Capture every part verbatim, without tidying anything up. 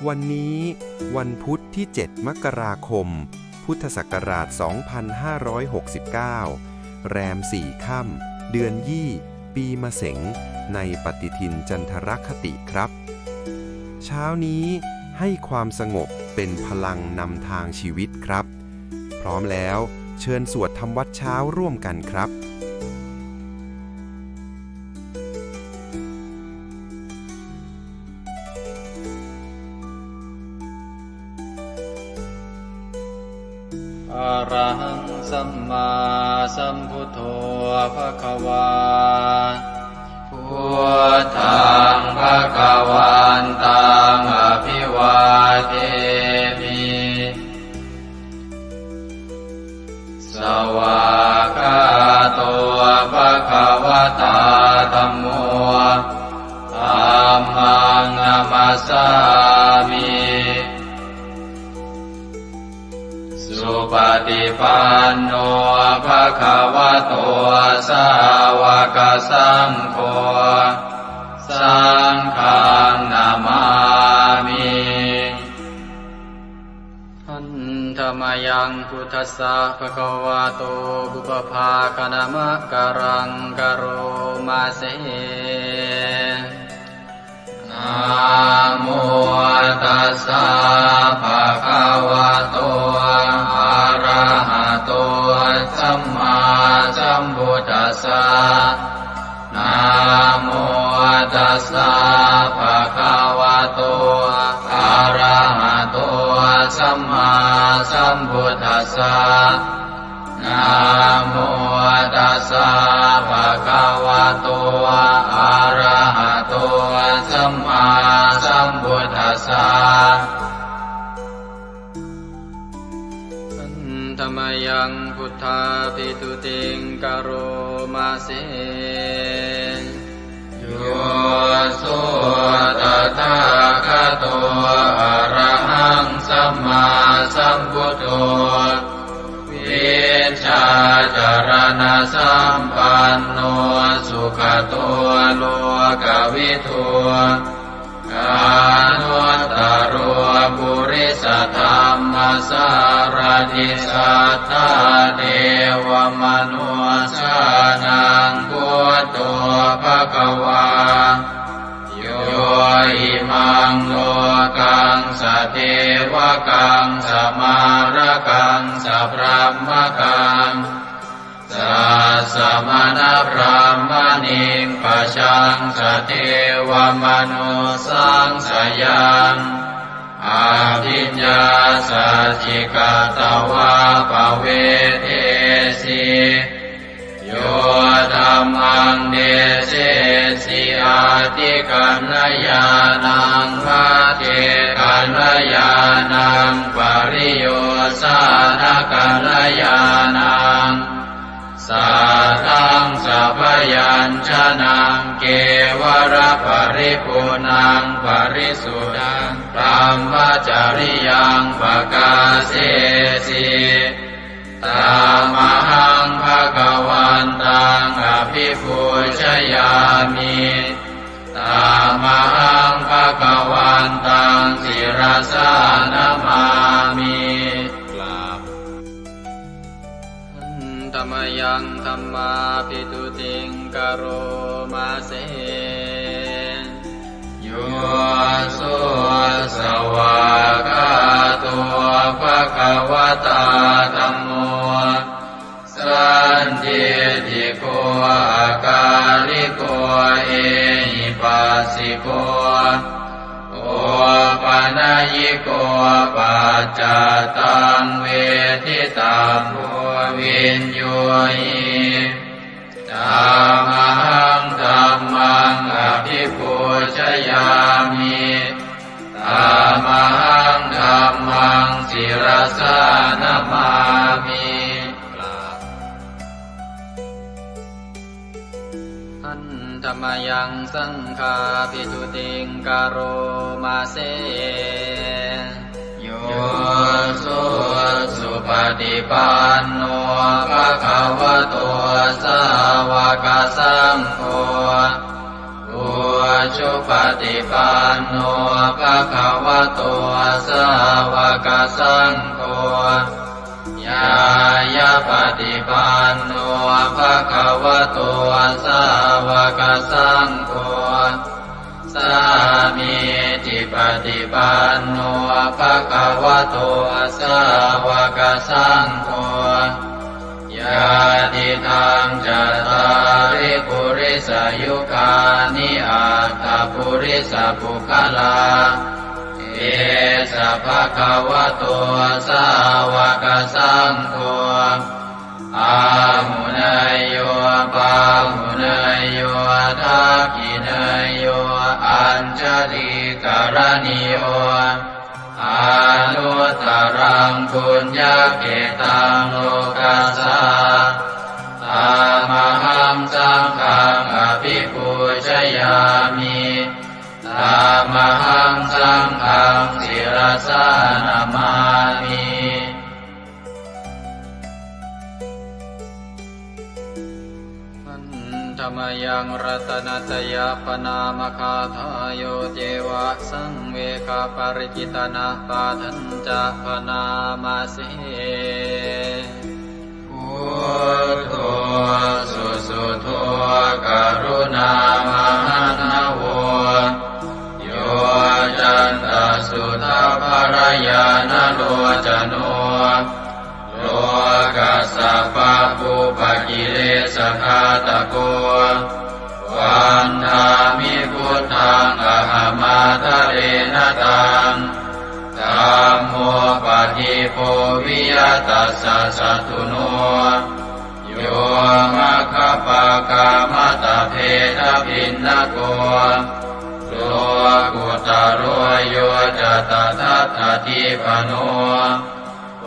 วันนี้วันพุธที่ เจ็ด มกราคม พุทธศักราช สองพันห้าร้อยหกสิบเก้า แรม สี่ ค่ำ เดือนยี่ ปีมะเสง ในปฏิทินจันทรคติครับ เช้านี้ให้ความสงบเป็นพลังนำทางชีวิตครับ พร้อมแล้วเชิญสวดทำวัตรเช้าร่วมกันครับ Arahaṃ sammāsambuddho bhagavā. Buddhaṃ bhagavantaṃ abhivādemi. Svākkhāto bhagavatā dhammo. Dhammaṃ namassāmi. Supaṭipanno bhagavato sāvakasaṅgho. Saṅghaṃ namāmi. Handa mayaṃ buddhassa bhagavato pubbabhāganamakāraṃ karoma se. Namo tassa bhagavato arahato sammāsambuddhassa. Namo tassa bhagavato arahato sammāsambuddhassa. Namo tassa bhagavato arahato sammāsambuddhassa. Handa mayaṃ buddhābhistutiṃ karoma se. Yo so tathāgato arahaṃ sammāsambuddho, vijjācaraṇasampanno sugato lokavidū, anuttaro purisadammasārathi satthā devamanussānaṃ buddho bhagavā. Yo imaṃ lokaṃ sadevakaṃ samārakaṃ sabrahmakaṃ sassamaṇabrāhmaṇiṃ pajaṃ sadevamanussāṃ sayaṃ abhiññāsacchikatvā pavedesi. Yo dhammaṃ desesi atthikaññāṇaṃ, pacchekakaññāṇaṃ, pariyosānakaññāṇaṃ, saddaṃ sabyañjanaṃ, kevalaparipuṇṇaṃ parisuddhaṃ brahmacariyaṃ pakāsesi. Tamahaṃ bhagavantaṃ abhipūjayāmi. Tamahaṃ bhagavantaṃ sirasā namāmi. กราบ Handa mayaṃ dhammābhistutiṃ karoma se. Yo so svākkhāto bhagavatā dhammo, sandiṭṭhiko akāliko ehipassiko, opanayiko paccattaṃ veditabbo viññūhi. Tamahaṃ dhammaṃ abhipūjayāmi. Tamahaṃ dhammaṃ sirasā namāmi. กราบ Handa mayaṃ saṅghābhistutiṃ karoma se. Yo so supaṭipanno bhagavato sāva sāvakasaṅgho, ujupaṭipanno bhagavato sāvakasaṅgho, ñāyapaṭipanno bhagavato sāvakasaṅgho, sāmīcipaṭipanno bhagavato sāvakasaṅgho, yadidaṃ cattāri purisayugāni aṭṭha purisapuggalā, esa bhagavato sāvakasaṅgho, āhuneyyo pāhuneyyo dakkhiṇeyyo añjalikaraṇīyo, anuttaraṃ puññakkhettaṃ lokassā. Tamahaṃ saṅghaṃ abhipūjayāmi. Tamahaṃ saṅghaṃ sirasā namāmi. Handa mayaṃ ratanattayappaṇāmagāthā, yo ceva saṃvegaparicittanapāṭhañca bhaṇāma se. Buddho susuddho karuṇāmahaṇṇavo, yoccantasuddhabbarañāṇalocano, lokassa pabbupakilesaghatako, vandāmi buddhaṃ ahaṃ ādarena taṃ. Dhammo padīpo viya tassa satthuno, yo maggapākamattabhedabhinnako, lokuttaro yo ca tadattadīpano,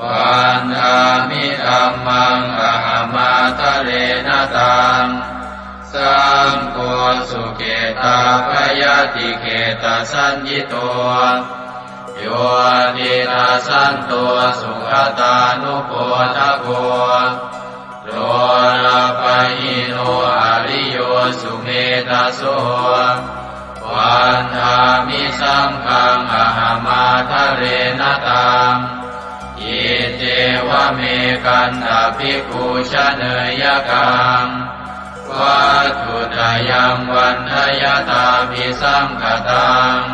vandāmi dhammaṃ ahaṃ ādarena taṃ. Saṅgho sukhetappayatiṭṭhetasaññito, yo tiṭṭhasanto sugatānubodhako, lokappahīno ariyo sumedhaso, vandāmi saṅghaṃ ahaṃ ādarena taṃ. Iccevamekaṃ abhipūjaneyyaṃ, vatthuttayaṃ vandayattābhisaṅkhataṃ,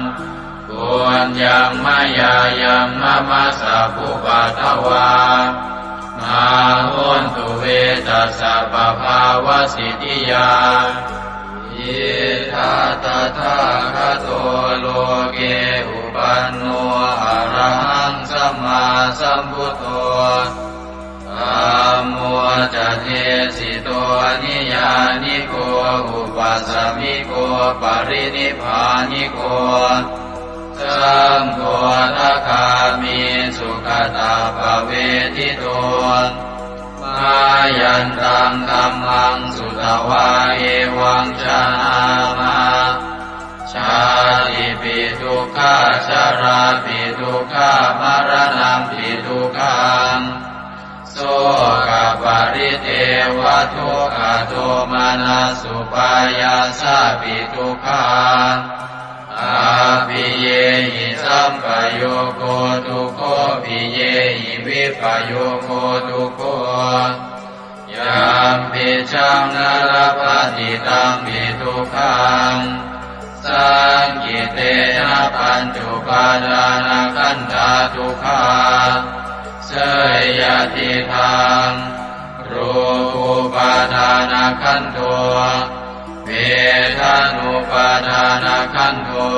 puññaṃ mayā yaṃ mama sabbupaddavā, mā hontu ve tassa pabhāvasiddhiyā. Idha tathāgato loke uppanno arahaṃ sammāsambuddho, dhammo ca desito niyyāniko upasamiko parinibbāniko, saṅgho dvādagāmi sugatappavedito. Mayantaṃ dhammaṃ sutvā evaṃ janāma, jātipi dukkhā jarāpi dukkhā maraṇampi dukkhaṃ, sokaparidevadukkhadomanassupāyāsāpi dukkhā, appiyehi sampayogo dukkho, piyehi vippayogo dukkho, yampicchaṃ na labhati tampi dukkhaṃ, saṅkhittena pañcupādānakkhandhā dukkhā. Seyyathidaṃ, rūpupādānakkhandho, vedanupādānakkhandho,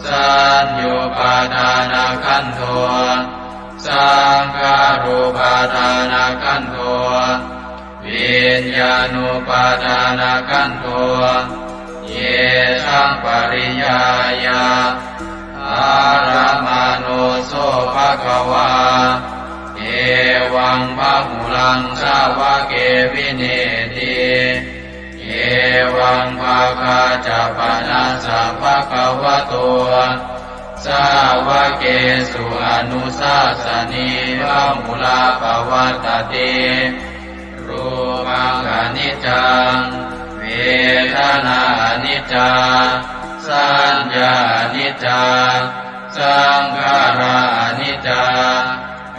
saññupādānakkhandho, saṅkhārupādānakkhandho, viññāṇupādānakkhandho. Yesaṃ pariññāya, āramāno so bhagavā, evaṃ bahulaṃ sāvake vineeti. Evaṃ bhāgā ca panassa bhagavato sāvakesu anussāsanī, bahulā pavattati. Rūpaṃ khaṇi niccaṃ, vedanā aniccā, saññā aniccā, saṅkhārā aniccā,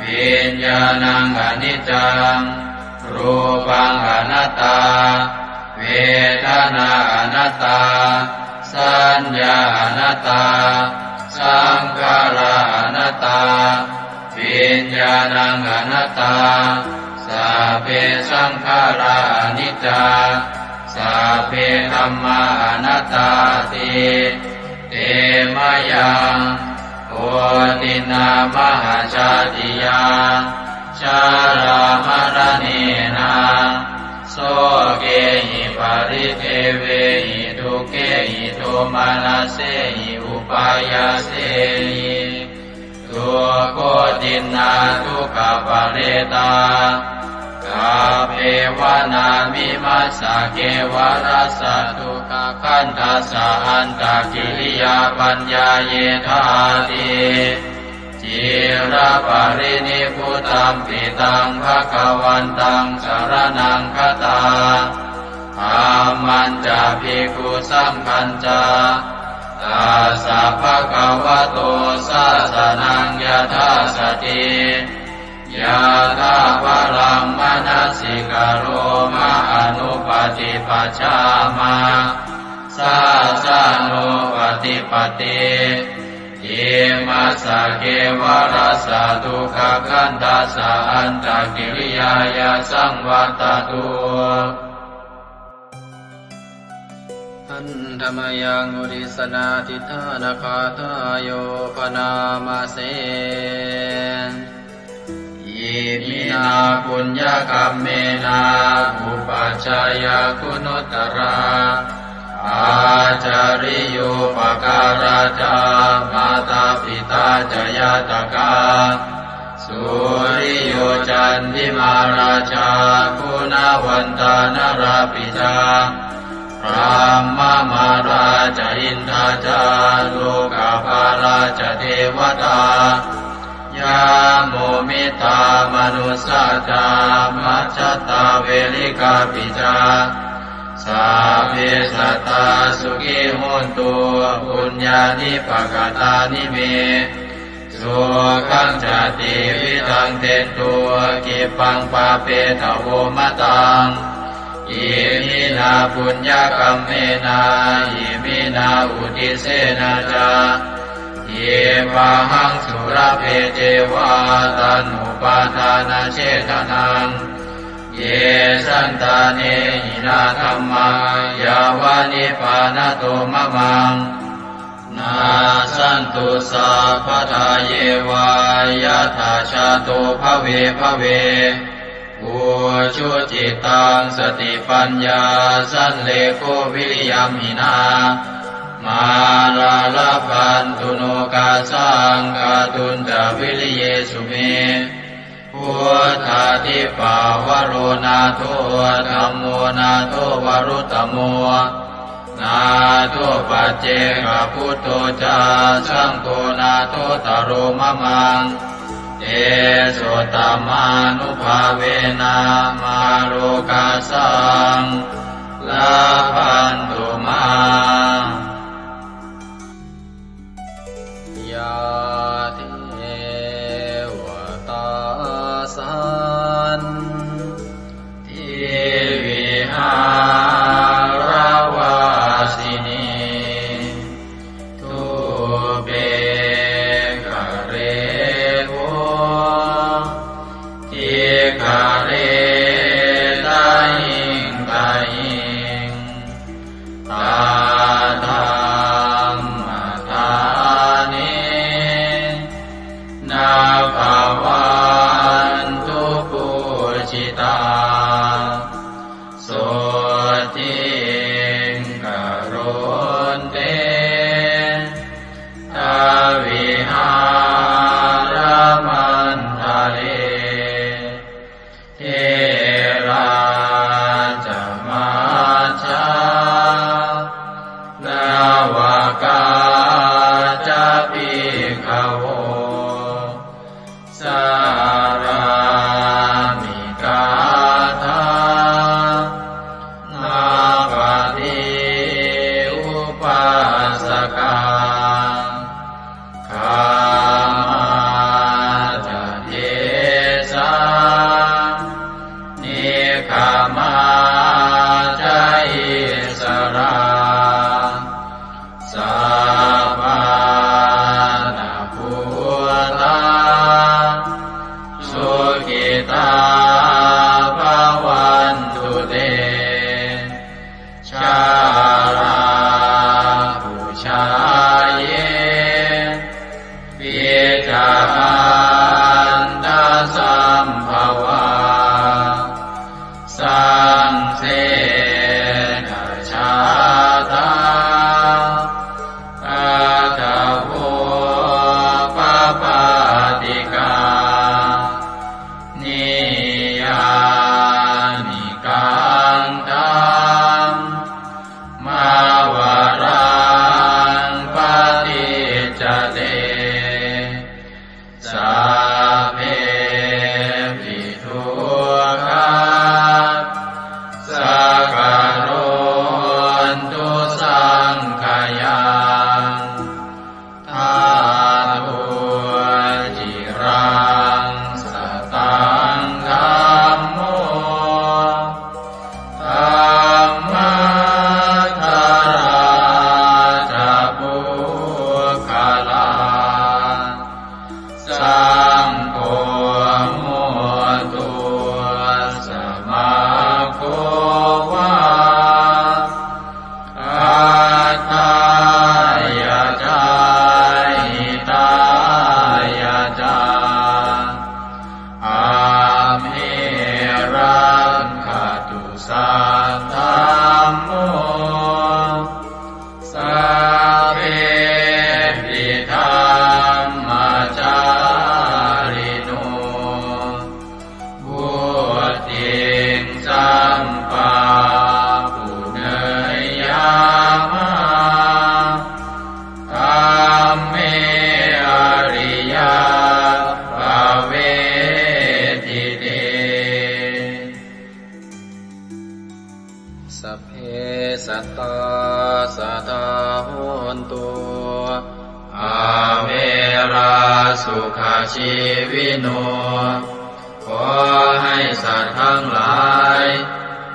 viññāṇaṃ aniccaṃ, rūpaṃ anattā, vedanā anattā, saññā anattā, saṅkhārā anattā, viññāṇaṃ anattā, sabbe saṅkhārā aniccā, sabbe dhammā anattāti. Te mayaṃ otiṇṇā mahājātiyā, jarāmaraṇena, sokehi paridevehi dukkhehi domanassehi upāyāsehi, dukkhotiṇṇā dukkhaparetā, kappevāna vimassa kevalassa dukkhakhandhassa antakiriyā paññāyedhāti. Ciraparinibbutampi taṃ bhagavantaṃ saraṇaṃ gatā, dhammañca bhikkhusaṅghañca, tassa bhagavato sāsanaṃ yathā sati, yathābalaṃ manasikaroma anupaṭipajjāma, sāsanūpaṭipatti. Imassa kevalassa dukkhakhandhassa antakiriyāya saṃvattatu. Handa mayaṃ uddissanādhiṭṭhānagāthāyo bhaṇāma se. Iminā puññakammena upajjhāyā guṇuttarā, ācariyūpakārā ca mātā pitā ca ñātakā, suriyo candimā rājā guṇavantā narāpi ca, brahmamārā ca indā ca lokapālā ca devatā, yamo mittā manussā ca majjhattā verikāpi ca, sabbe sattā sukhī hontu puññāni pakatāni me, sukhañca tividhaṃ dentu khippaṃ pāpetha vomataṃ. Iminā puññakammena iminā uddissena ca khippāhaṃ sulabhe ceva taṇhupādānachedanaṃ. Ye santāne hinā dhammā yāva nibbānato mamaṃ, nassantu sabbadā yeva yattha jāto bhave bhave. Ujucittaṃ satipaññā sallekho viriyamhinā, mārā labhantu nokāsaṃ kātuñca viriyesu me. Buddhādhipavaro nātho, dhammo nātho varuttamo, nātho paccekabuddho ca, saṅgho nāthottaro mamaṃ. Tesottamānubhāvena mārokāsaṃ labhantu mā. Yā devatā santivihāravāsinī, thūpe ghare bodhighare tahiṃ tahiṃ, Samā ca issarā, sappāṇabhūtā, sukhitā bhavantu te. Jalābujā yepi ca aṇḍasambhavā, saṃsedajātā athavopapātikā, niyyānikaṃ dhammavaraṃ paṭicca te, sabbepi dukkhā saṅkarontu saṅkhayaṃ. Ṭhātu ciraṃ sataṃ dhammo, dhammaddharā ca puggalā, saṅgho hotu samaggo va, atthāya ca hitāya ca. Amhe rakkhatu saddhammo, sabbepi dhammacārino, vuḍḍhiṃ sampāpuṇeyyāma, dhamme ariyappavedite. Sabbe sattā sadā hontu, averā sukhajīvino. ขอให้สัตว์ทั้งหลาย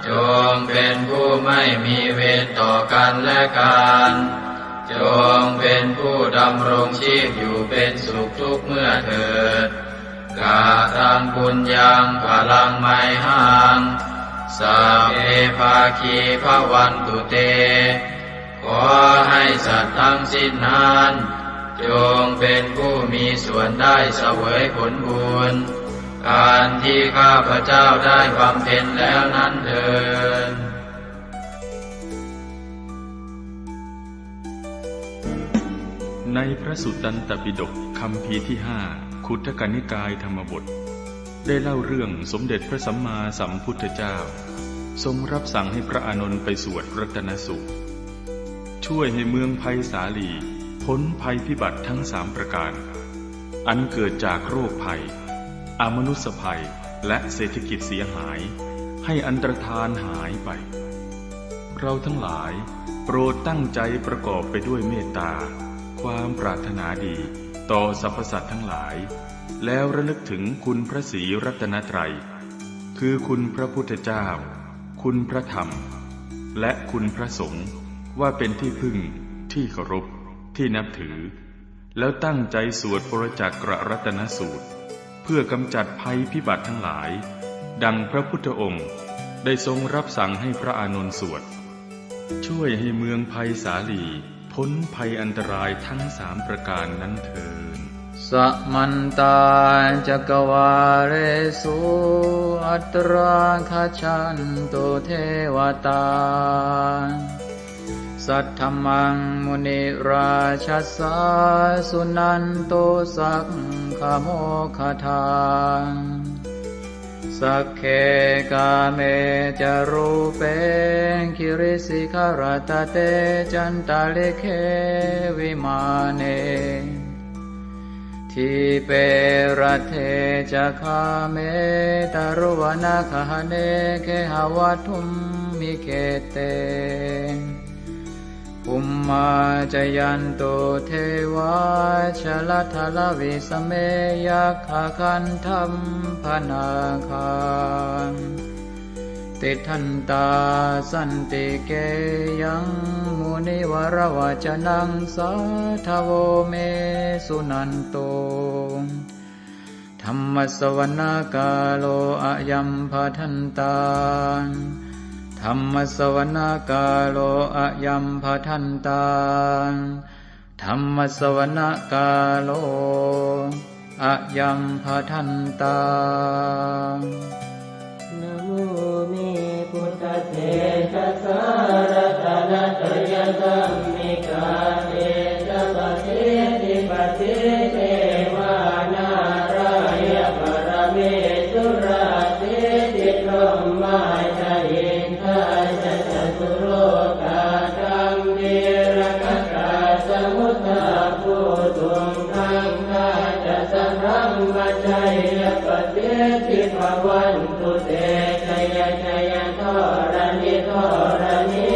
จงเป็นผู้ไม่มีเวรต่อกันและกัน จงเป็นผู้ดำรงชีพอยู่เป็นสุขทุกเมื่อเถิด Kataṃ puññaṃ phalaṃ mayhaṃ, sabbe bhāgī bhavantu te. ขอให้สัตว์ทั้งสิ้นนั้น จงเป็นผู้มีส่วนได้เสวยผลบุญ อันที่ข้าพเจ้าได้บำเพ็ญแล้วนั้นเทอญ ในพระสุตตันตปิฎกคัมภีร์ที่ห้า คุตทกนิกายธรรมบท ได้เล่าเรื่องสมเด็จพระสัมมาสัมพุทธเจ้า ทรงรับสั่งให้พระอานนท์ไปสวดรัตนสูตร ช่วยให้เมืองไพศาลีพ้นภัยพิบัติทั้งสามประการ อันเกิดจากโรคภัย อมนุสสภัย และเศรษฐกิจเสียหาย ให้อันตรธานหายไป เราทั้งหลายโปรดตั้งใจประกอบไปด้วยเมตตา ความปรารถนาดีต่อสรรพสัตว์ทั้งหลาย แล้วระลึกถึงคุณพระศรีรัตนตรัย คือคุณพระพุทธเจ้า คุณพระธรรม และคุณพระสงฆ์ ว่าเป็นที่พึ่ง ที่เคารพ ที่นับถือ แล้วตั้งใจสวดปรจักกรัตนสูตร เพื่อกำจัดภัยพิบัติทั้งหลาย ดังพระพุทธองค์ได้ทรงรับสั่งให้พระอานนท์สวด ช่วยให้เมืองไพศาลีพ้นภัยอันตรายทั้งสามประการนั้นเทอญ Samantā cakkavāḷesu atrāgacchantu devatā. Saddhammaṃ munirājassa suṇantu saggamokkhadaṃ. Sagge kāme ca rūpe girisikharataṭe cantalikkhe vimāne. Dīpe raṭṭhe ca gāme taruvanagahane gehavatthumhi khette. Bhummā cāyantu devā jalathalavisame yakkhagandhabbanāgā. tiṭṭhantā santike yaṃ munivaravacanaṃ sādhavo me suṇantu. Dhammassavanakālo ayambhadantā. Dhammassavanakālo ayambhadantā. Dhammassavanakālo ayambhadantā. Namo me buddhatejasā ratanattayadhammikā tejapasiddhi pasīdevā nārāya paramesurā siddhibrahmā ca indā ca catulokā gambhīrakkhakā samuddā bhūtuṃ gaṅgā ca sabrahmajayya pasiddhi bhavantu te. Jaya jaya dharaṇi dharaṇī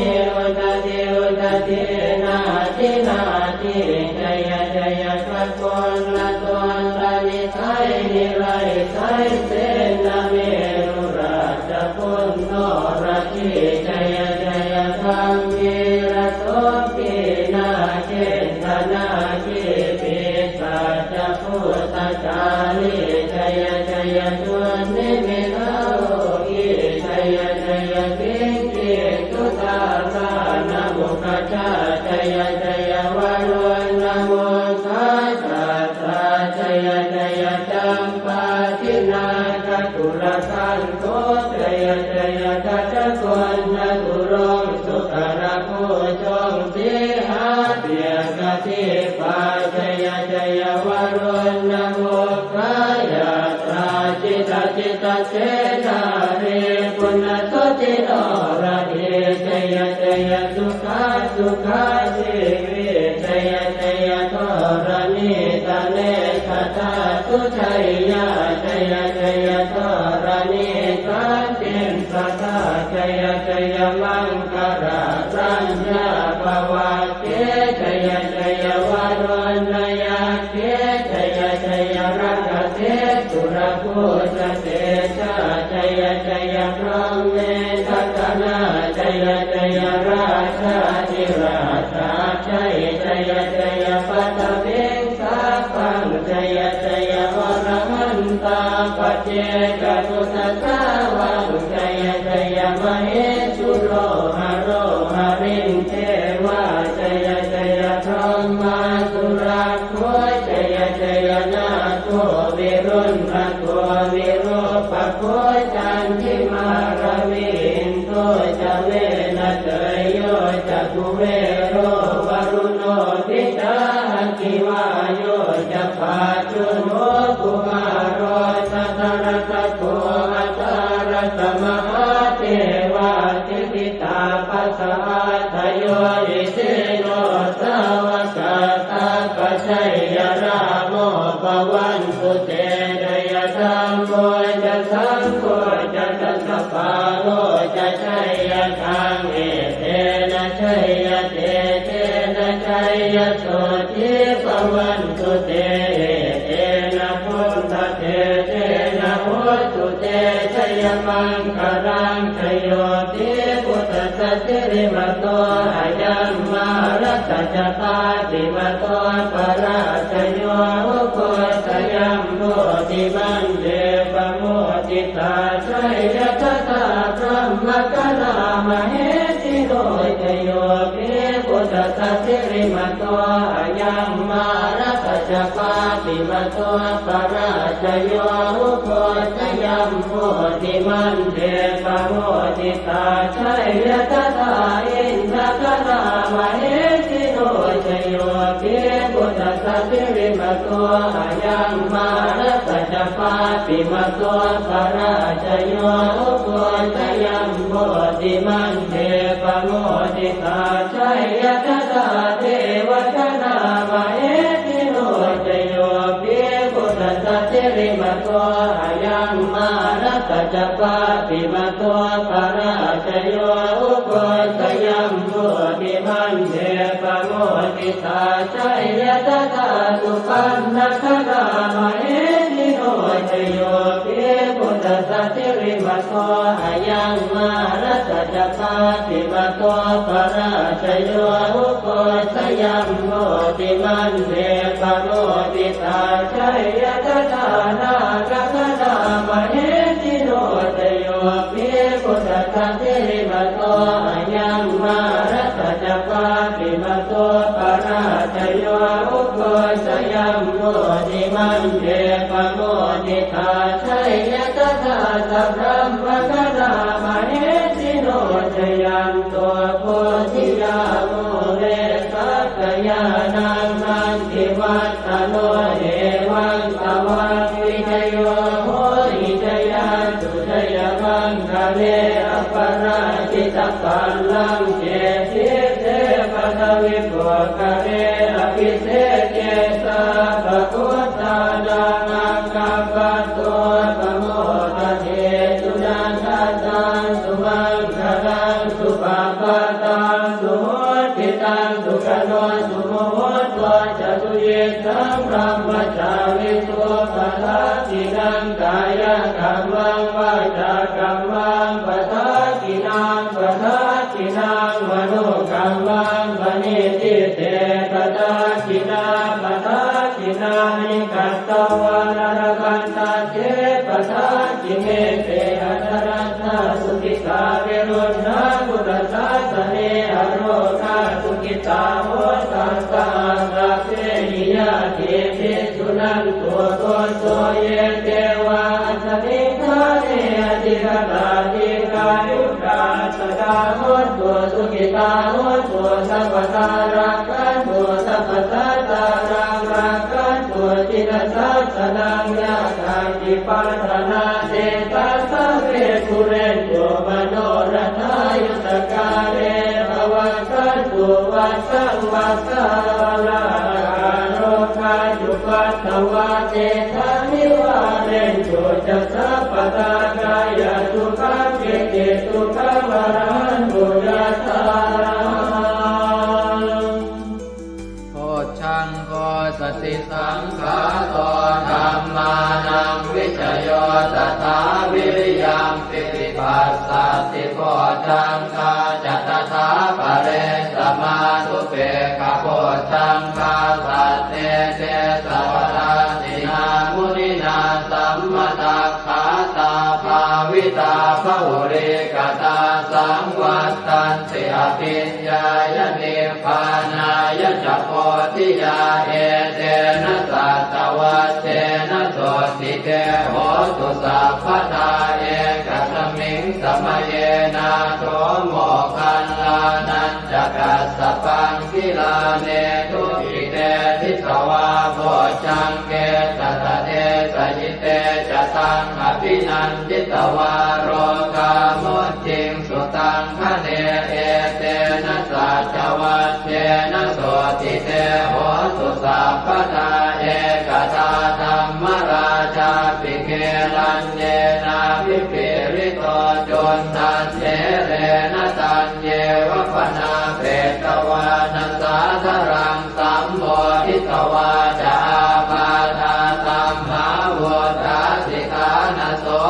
udadhi udadhī nadi nadī jaya jaya gaganalatantanisai nirayasai senameru rājabala noradī jaya jaya gambhīrasombhī nāgendanāgī pisācabhūtakālī jaya jaya dunnimittarogī jaya jaya siṅgī sudādānamukhajā jaya jaya varuṇamukhasātrā jaya jaya campādināgakulagaṇṭho jaya jaya gajagonnaturaṅga sukarabhujaṅga sīhabyagghadīpā jaya jaya varuṇamukhayātrā jita jita senārī punasuddhi noradī jaya jaya sukhā sukhā jīvī jaya jaya dharaṇītale sadā sujayyā jaya jaya dharaṇī santin sadā jaya jaya maṅkarāraññā bhavagge jaya jaya varuṇayakkhe jaya jaya rakkhase surabhujatejā jaya jaya brahmendagaṇā jaya jaya rājādhirājasājjai jaya jaya paṭhaviṃ sabbaṃ jaya jaya arahantā paccekabuddhasāvaṃ jaya jaya mahesuro haro harindevā jaya jaya brahmā surakkho jaya jaya nāgo viruḷhako virūpakkho candimā ravi indo ca venateyyo ca kuvero varuṇopi ca aggi vāyo ca pājuṇho kumāro dhataraṭṭhako aṭṭhārasa mahādevā siddhitāpasa-ādayo isino sāvakā sabbā jaya rāmo bhavantu te jaya dhammo ca saṅgho ca dasapālo ca jayakaṃ etena jayatejena jayasotthī bhavantu te etena buddhatejena hotu te jayamaṅgalaṃ jayo pi buddhassa sirīmato ayaṃ mārassa ca pāpimato parājayo ugghosayuṃ bodhimaṇḍe pamoditā jaya tadā brahmagaṇā mahesino jayo pi buddhassa sirīmato ayaṃ mārassa ca pāpimato parājayo ugghosayuṃ bodhimaṇḍe pamoditā jaya tadā indagaṇā mahesino jayo pi buddhassa sirīmato ayaṃ mārassa ca pāpimato parājayo ugghosayuṃ bodhimaṇḍe pamoditā jaya tadā devagaṇā mahesino jayo pi buddhassa sirīmato ayaṃ mārassa ca pāpimato parājayo ugghosayuṃ bodhimaṇḍe pamoditā jaya tadā supaṇṇagaṇā mahesino jayo pi buddhassa sirīmato ayaṃ mā Mārassa ca pāpimato parājayo, ugghosayuṃ bodhimaṇḍe pamoditā, jaya tadā nāgagaṇā mahesino. Jayo hi buddhassa sirīmato ayaṃ, mārassa ca pāpimato parājayo, ugghosayuṃ bodhimaṇḍe pamoditā, jaya tadā sabrahmagaṇā mahesino. Jayanto bodhiyā mūle sakyānaṃ nandivaḍḍhano, evaṃ tvaṃ vijayo hohi jayassu jayamaṅgale, aparājitapallaṅke sīse paṭhavipokkhare, abhiseke sabbabuddhānaṃ aggappatto pamodati. Sunakkhattaṃ sumaṅgalaṃ supabhātaṃ suhuṭṭhitaṃ, sukhaṇo sumuhutto ca suyiṭṭhaṃ brahmacārisu, padakkhiṇaṃ kāyakammaṃ vācākammaṃ padakkhiṇaṃ, padakkhiṇaṃ manokammaṃ paṇidhī te padakkhiṇā, padakkhiṇāni katvāna labhantatthe padakkhiṇe. Te atthaladdhā sukhitā viruḷhā buddhasāsane, arogā sukhitā hotha saha sabbehi ñātibhi. Suṇantu bhonto ye devā asmiṃ ṭhāne adhigatā, dīghāyukā sadā hontu, sukhitā hontu sabbadā, rakkhantu sabbasattānaṃ, rakkhantu jinasāsanaṃ. Yā kāci patthanā tesaṃ sabbe pūrentu manorathā, yuttakāle pavassantu vassaṃ vassā, ālāhakā rogā cupaddavā tesaṃ nivārentu ca sabbadā, kāyasukhaṃ cittisukhaṃ arahantu yathārahaṃ. Bojjhaṅgo satisaṅkhāto dhammānaṃ vicayo tathā, viriyampīti passaddhi bojjhaṅgā ca tathāpare, samādhupekkhabojjhaṅgā sattete sabbadassinā, muninā sammadakkhātā bhāvitā bahulīkatā, saṃvattanti abhiññāya nibbānāya ca bodhiyā. Etena saccavajjena sotthi te hotu sabbadā, ekasmiṃ samaye nātho moggallānañca kassapaṃ, gilāne dukkhite disvā bojjhaṅge satta desayi. Te ca taṃ abhinanditvā rogā mucciṃsu taṅkhaṇe. Etena saccavajjena sotthi te hotu sabbadā, ekadā dhammarājāpi gelaññenābhipīḷito, cundattherena taññeva bhaṇāpetvāna sādaraṃ, sammoditvā ca ābādhā tamhā vuṭṭhāsi ṭhānaso.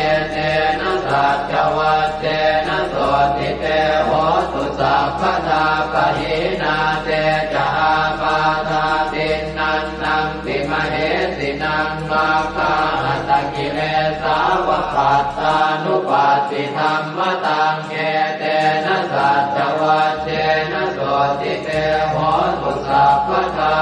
Etena saccavajjena sotthi te hotu sabbadā, pahīnā te ca ābādhā tiṇṇannampi mahesinaṃ, maggāhatakilesāva pattānuppattidhammataṃ. Etena saccavajjena sotthi te hotu sabbadā.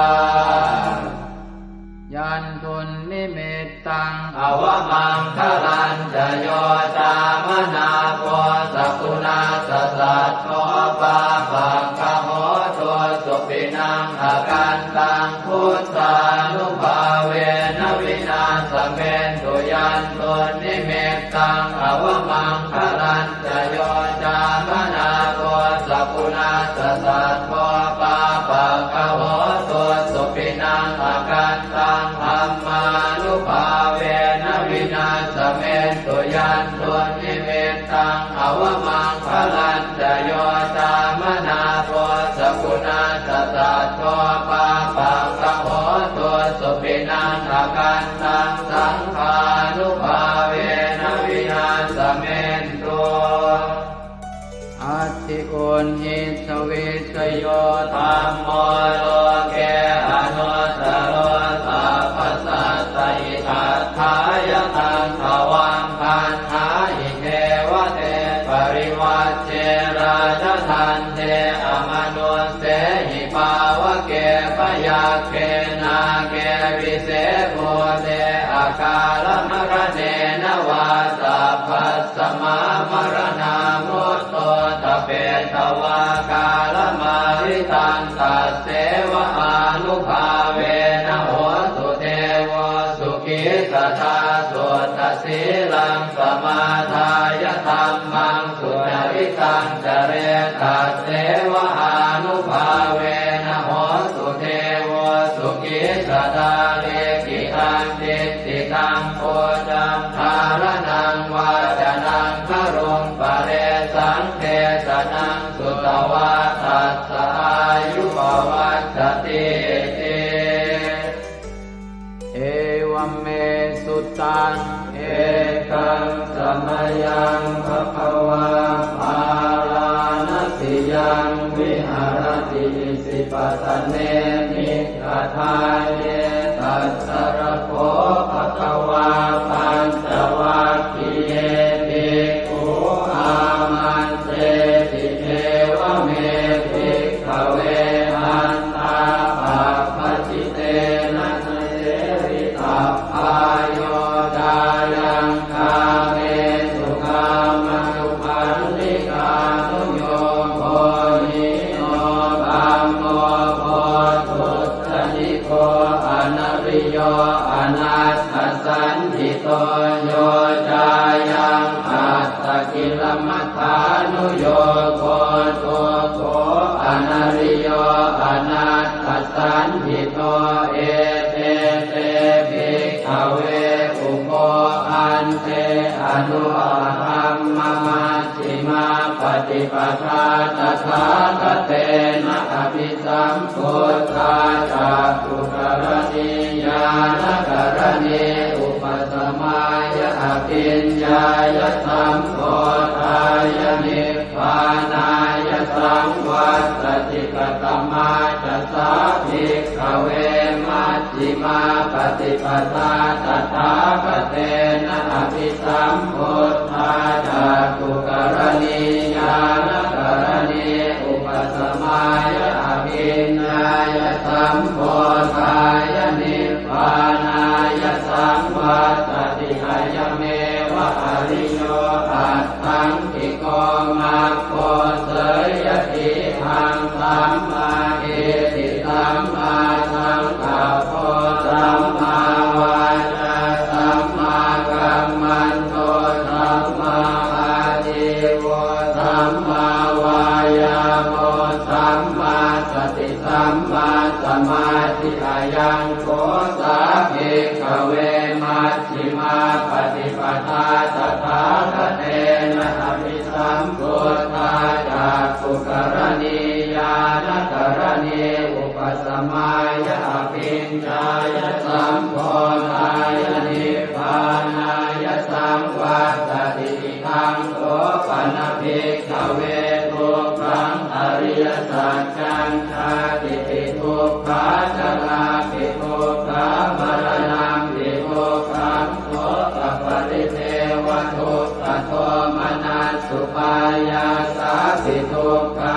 Yandunnimittaṃ avamaṅgalañca yo cāmanāpo sakuṇassa saddo, pāpaggaho dussupinaṃ akantaṃ, buddhānubhāvena vināsamentu. Yandunnimittaṃ avamaṅgalañca yo cāmanāpo sakuṇassa saddo, pāpaggaho dussupinaṃ akantaṃ, dhammānubhāvena vināsamentu. Yandunnimittaṃ avamaṅgalañca yo cāmanāpo sakuṇassa saddo, pāpaggaho Uṇhissa vijjayo dhammo loke anuttaro sabbasattahitatthāya taṃ tvaṃ gaṇhāhi devate parivajje rājadaṇḍe amanussehi pāvake byagghe nāge vise bhūte akālamaraṇena vā sabbasmā maraṇā mutto ṭhapetvā kālamāritaṃ tasseva ānubhāvena hotu devo sukhī sadā. Suddhasīlaṃ samādāya dhammaṃ sucaritaṃ care tasseva ānubhāvena hotu devo sukhī sadā. Likkhitaṃ cintitaṃ pūjaṃ dhāraṇaṃ vācanaṃ garuṃ paresaṃ desanaṃ sutvā tassa āyu pavaḍḍhatīti. Evaṃ me sutaṃ. Ekaṃ samayaṃ bhagavā bārāṇasiyaṃ viharati isipatane migadāye. Tatra kho bhagavā pañcavaggiye bhikkhū āmantesi evaṃ me bhikkhave antā pabbajitena na sevitabbā yo cāyaṃ kāmesu kāmasukhallikānuyogo hīno gammo pothujjaniko anariyo anatthasañhito yo cāyaṃ attakilamathānuyogo dukkho anariyo anatthasañhito ete te bhikkhave ubho ante anupagamma majjhimā paṭipadā tathāgatena abhisambuddhā cakkhukaraṇī ñāṇakaraṇī upasamāya abhiññāya sambodhāya nibbānāya saṃvattati. Katamā ca sā bhikkhave maj jhimā paṭipadā tathāgatena abhisambuddhā cakkhukaraṇī ñāṇakaraṇī upasamāya abhiññāya sambodhāya nibbānāya saṃvattati. Ayameva ariyo aṭṭhaṅgiko maggo seyyathidaṃ sammādiṭṭhi sammāsaṅkappo sammāvācā sammākammanto sammāājīvo sammāvāyāmo sammāsati sammāsamādhi. Ayaṃ kho sā bhikkhave maj jhimā paṭipadā tathāgatena abhisambuddhā cakkhukaraṇī ñāṇakaraṇī upasamāya abhiññāya sambodhāya nibbānāya saṃvattati. Idaṃ kho pana bhikkhave dukkhaṃ ariyasaccaṃ jātipi dukkhā jarāpi dukkhā maraṇampi dukkhaṃ sokaparidevadukkhadomanassupāyāsāpi dukkhā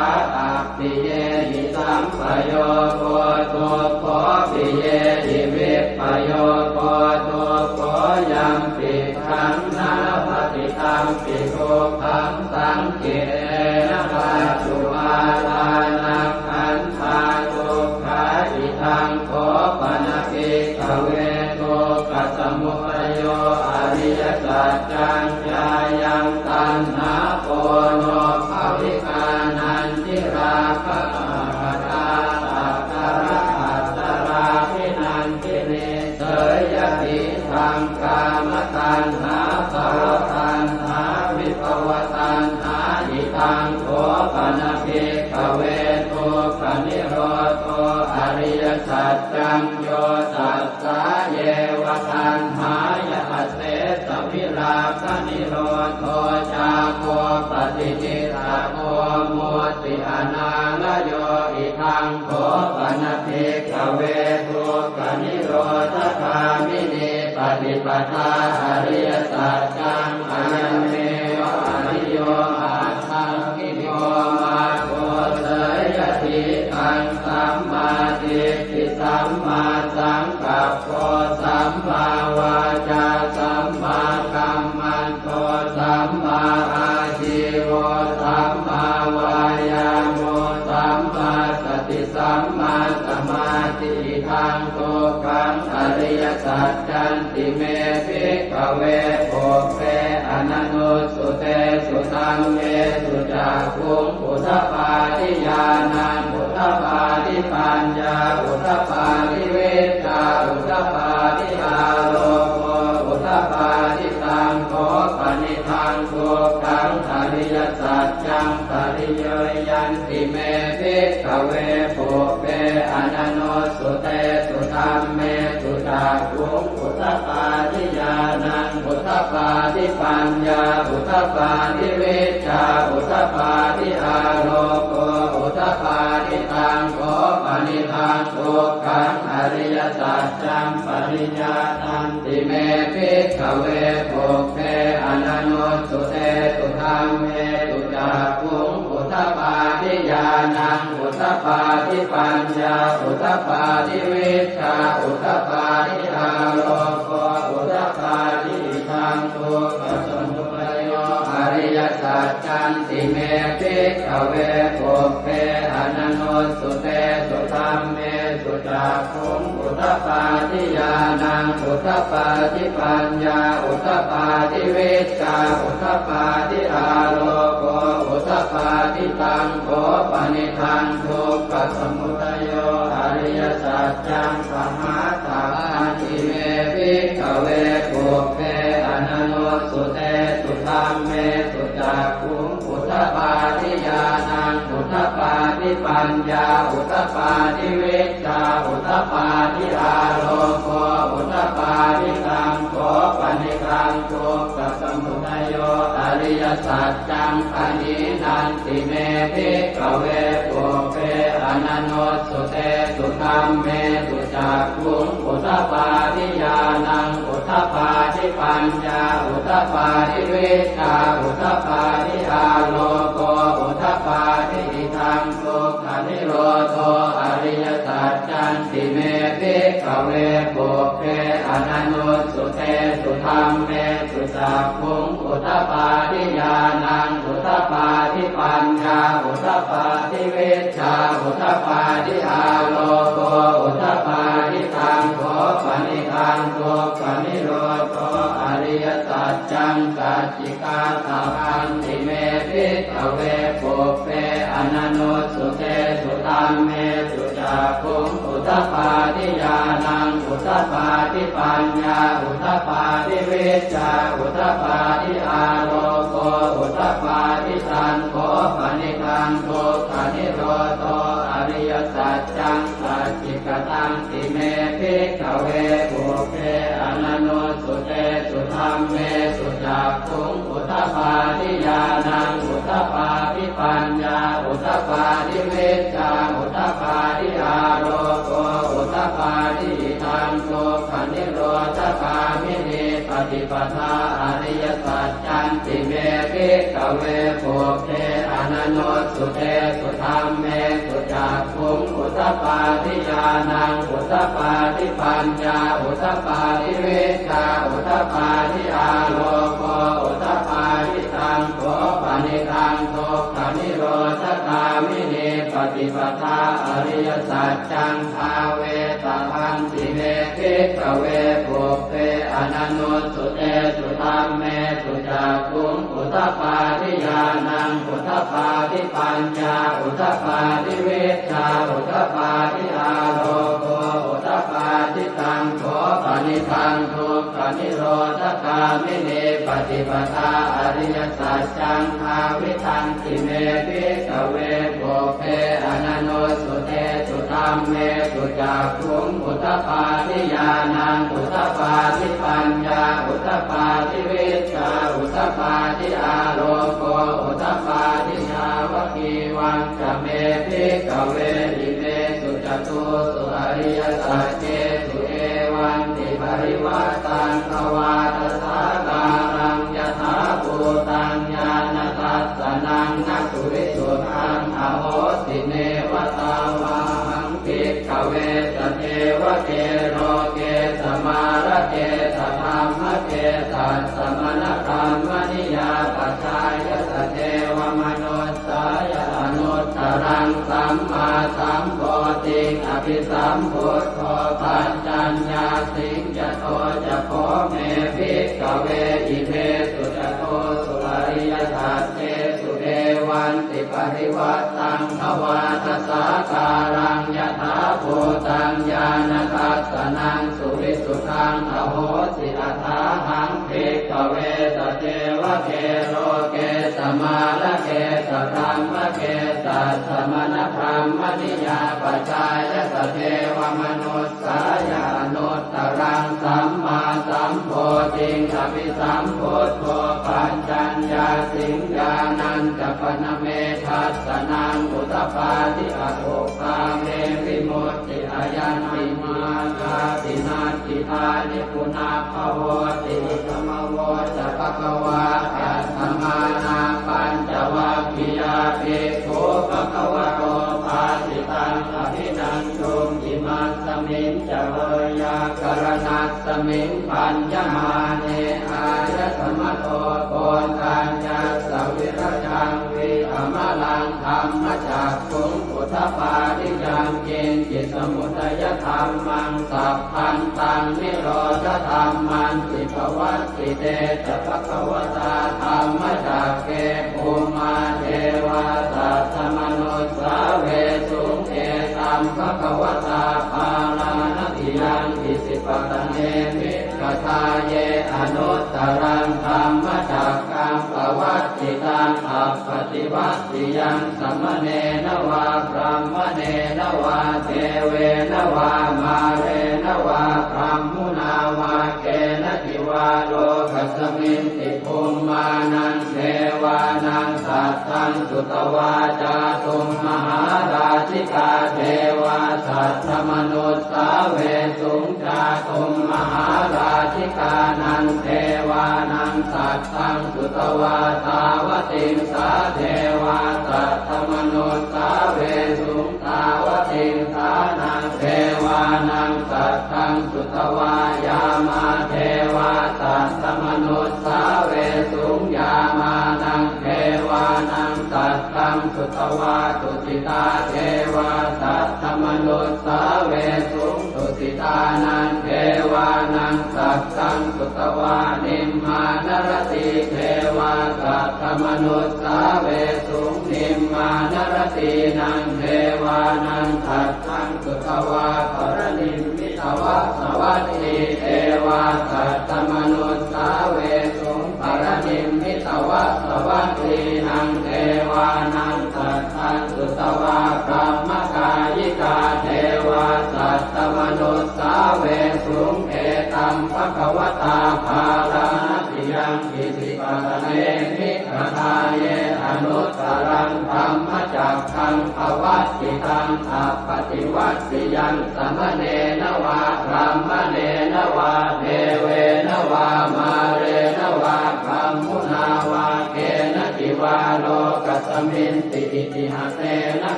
appiyehi sampayogo dukkho piyehi vippayogo dukkho yampicchaṃ na labhati tampi dukkhaṃ saṅkhittena pañcupādānakkhandhā dukkhā. Idaṃ kho pana bhikkhave dukkhasamudayo ariyasaccaṃ yāyaṃ taṇhā ponobbhavikā nandirāgasahagatā tatra atatāladdhanandinī seyyathidaṃ kāmataṇhā bhavataṇhā vibhavataṇhā. Idaṃ kho pana bhikkhave dukkhanirodho ariyasaccaṃ yo tassāyeva taṇhāya asesavirāganirodho cāgo paṭinissaggo mutti anālayo. Idaṃ kho pana bhikkhave dukkhanirodhagāminī paṭipadā ariyasaccaṃ, ayameva ariyo aṭṭhaṅgiko maggo, seyyathīdaṃ: sammādiṭṭhi sammāsaṅkappo sammāvācā sammākammanto sammāājīvo sammāvāyāmo sammāsati sammāsamādhi. Idaṃ dukkhaṃ ariyasaccanti me bhikkhave pubbe ananussutesu dhammesu cakkhuṃ udapādi ñāṇaṃ udapādi paññā udapādi vijjā udapādi āloko udapādi. Taṃ kho panidaṃ dukkhaṃ ariyasaccaṃ pariññeyyanti me bhikkhave pubbe ananussutesu dhammesu cakkhuṃ udapādi ñāṇaṃ udapādi paññā udapādi vijjā udapādi āloko udapādi. Taṃ kho panidaṃ dukkhaṃ ariyasaccaṃ pariññātanti me bhikkhave pubbe ananussutesu dhammesu cakkhuṃ udapādi ñāṇaṃ udapādi paññā udapādi vijjā udapādi āloko udapādi. Idaṃ dukkhasamudayo ariyasaccanti me bhikkhave pubbe ananussutesu dhammesu cakkhuṃ udapādi ñāṇaṃ udapādi paññā udapādi vijjā udapādi āloko udapādi. Taṃ kho panidaṃ dukkhasamudayo ariyasaccaṃ pahātabbanti me bhikkhave pubbe ananussutesu dhammesu cakkhuṃ udapādi ñāṇaṃ udapādi paññā udapādi vijjā udapādi āloko udapādi. Taṃ kho panidaṃ dukkhasamudayo ariyasaccaṃ pahīnanti me bhikkhave pubbe ananussutesu dhammesu cakkhuṃ udapādi ñāṇaṃ udapādi paññā udapādi vijjā udapādi āloko udapādi. Idaṃ dukkhanirodho ariyasaccanti me bhikkhave pubbe ananussutesu dhammesu cakkhuṃ udapādi ñāṇaṃ udapādi paññā udapādi vijjā udapādi āloko udapādi. Taṃ kho panidaṃ dukkhanirodho ariyasaccaṃ sacchikātabbanti me bhikkhave pubbe ananussutesu dhammesu cakkhuṃ udapādi ñāṇaṃ udapādi paññā udapādi vijjā udapādi āloko udapādi. Taṃ kho panidaṃ dukkhanirodho ariyasaccaṃ sacchikatanti me bhikkhave pubbe ananussutesu dhammesu cakkhuṃ udapādi ñāṇaṃ udapādi paññā udapādi vijjā udapādi āloko udapādi. Idaṃ dukkhanirodhagāminī paṭipadā ariyasaccanti me bhikkhave pubbe ananussutesu dhammesu cakkhuṃ udapādi ñāṇaṃ udapādi paññā udapādi vijjā udapādi āloko udapādi. Taṃ kho panidaṃ dukkhanirodhagāminī paṭipadā ariyasaccaṃ bhāvetabbanti me bhikkhave pubbe ananussutesu dhammesu cakkhuṃ udapādi ñāṇaṃ udapādi paññā udapādi vijjā udapādi āloko udapādi. Taṃ kho panidaṃ dukkhanirodhagāminī paṭipadā ariyasaccaṃ bhāvitanti me bhikkhave pubbe ananussutesu dhammesu cakkhuṃ udapādi ñāṇaṃ udapādi paññā udapādi vijjā udapādi āloko udapādi. Yāvakīva ca me bhikkhave imesu catūsu ariyasaccesu evantiparivaṭṭaṃ dvādasākāraṃ yathābhūtaṃ ñāṇadassanaṃ na suvisuddhaṃ ahosi. Neva tāvāhaṃ bhikkhave sadevake loke samārake sadhammake sassamaṇabrāhmaṇiyā pajāya sadevamanussāya anuttaraṃ sammāsambodhiṃ abhisambuddho paccaññāsiṃ. Yato ca kho me bhikkhave imesu catūsu ariyasaccesu evantiparivaṭṭaṃ dvādasākāraṃ yathābhūtaṃ ñāṇadassanaṃ suvisuddhaṃ ahosi. Athāhaṃ bhikkhave sadevake loke samārake sadhammake sassamaṇabrāhmaṇiyā pajāya sadevamanussāya anuttaraṃ sammāsambodhiṃ abhisambuddho paccaññāsiṃ. Ñāṇañca pana me dassanaṃ udapādi, akuppā me vimutti, ayaṃ nibbānāti, natthidāni punabbhavoti. Idamavoca bhagavā. Attamanā pañcavaggiyā bhikkhū bhagavato bhāsitaṃ abhinanduṃ. Imasmiñca veyyākaraṇasmiṃ bhaññamāne āyasmato Koṇḍaññassa virajaṃ vītamalaṃ dhammacakkhuṃ udapādi: yaṅkiñci samudayadhammaṃ sabbantaṃ nirodhadhammanti. Pavattite ca bhagavatā dhammacakke bhummā devā saddamanussāvesuṃ: etaṃ bhagavatā Bārāṇasiyaṃ Isipatane Migadāye anuttaraṃ dhammacakkaṃ pavattitaṃ appaṭivattiyaṃ samaṇena vā brāhmaṇena vā devena vā mārena vā brahmunā vā kenaci vā lokasminti. Bhummānaṃ devānaṃ saddaṃ sutvā cātummahārājikā devā saddamanussāvesuṃ. Cātummahārājikānaṃ devānaṃ saddaṃ sutvā tāvatiṃsā devā saddamanussāvesuṃ. Tāvatiṃsānaṃ devānaṃ saddaṃ sutvā yāmā devā saddamanussāvesuṃ. Yāmānaṃ devānaṃ saddaṃ sutvā tusitā devā saddamanussāvesuṃ. Tusitānaṃ devānaṃ saddaṃ sutvā nimmānaratī devā saddamanussāvesuṃ. Nimmānaratīnaṃ devānaṃ saddaṃ sutvā paranimmitavasavattī devā saddamanussāvesuṃ. Paranimmitavasavattīnaṃ devānaṃ saddaṃ sutvā brahmakāyikā devā saddamanussāvesuṃ. Etaṃ bhagavatā Bārāṇasiyaṃ Isipatane Migadāye anuttaraṃ dhammacakkaṃ pavattitaṃ appaṭivattiyaṃ samaṇena vā brāhmaṇena vā devena vā mārena vā brahmunā vā kenaci vā lokasminti. Itiha tena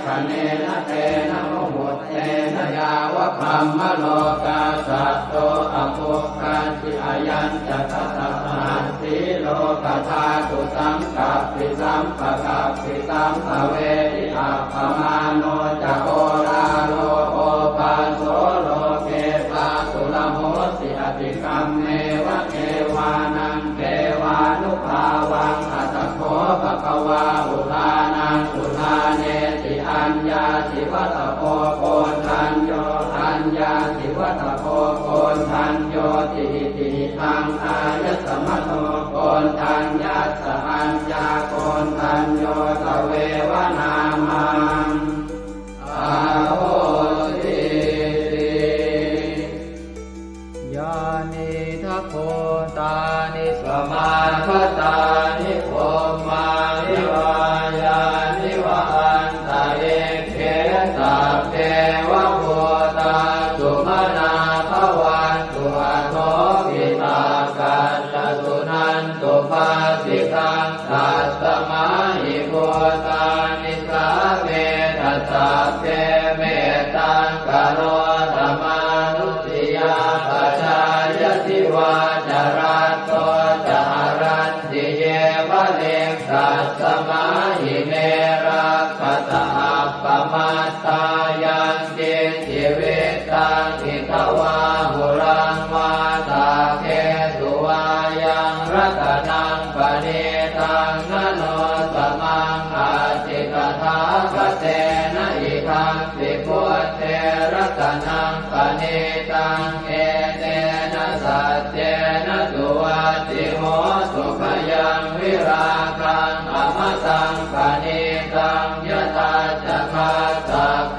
khaṇena tena muhuttena yāva brahmalokā saddo abbhuggacchi. Ayañca dasasahassī lokadhātu saṅkappi sampakappi sampavedhi. Appamāṇo ca oḷāro obhāso loke pāturahosi atikkammeva devānaṃ devānubhāvaṃ. Atha kho bhagavā udānaṃ udānesi: Aññāsi vata bho Koṇḍañño, aññāsi vata bho Koṇḍaññoti. Itihidaṃ āyasmato Koṇḍaññassa aññākoṇḍañño tveva nāmaṃ ahosīti. Yānīdha bhūtāni samāgatāni bhummāni vā yāni va anta Nisāmetha sabbe mettaṃ karotha mānusiyā pajāya divā ca ratto ca haranti yeva liṃ tasmā hi ne rakkhasa appamattā. Yaṅkiñci vittaṃ idha vā huraṃ vā saggesu vā yaṃ ratanaṃ paṇītaṃ na no samaṃ atthi tathāgatena idampi buddhe ratanaṃ paṇītaṃ etena saccena suvatthi hotu. Khayaṃ virāgaṃ amataṃ paṇītaṃ yadajjhagā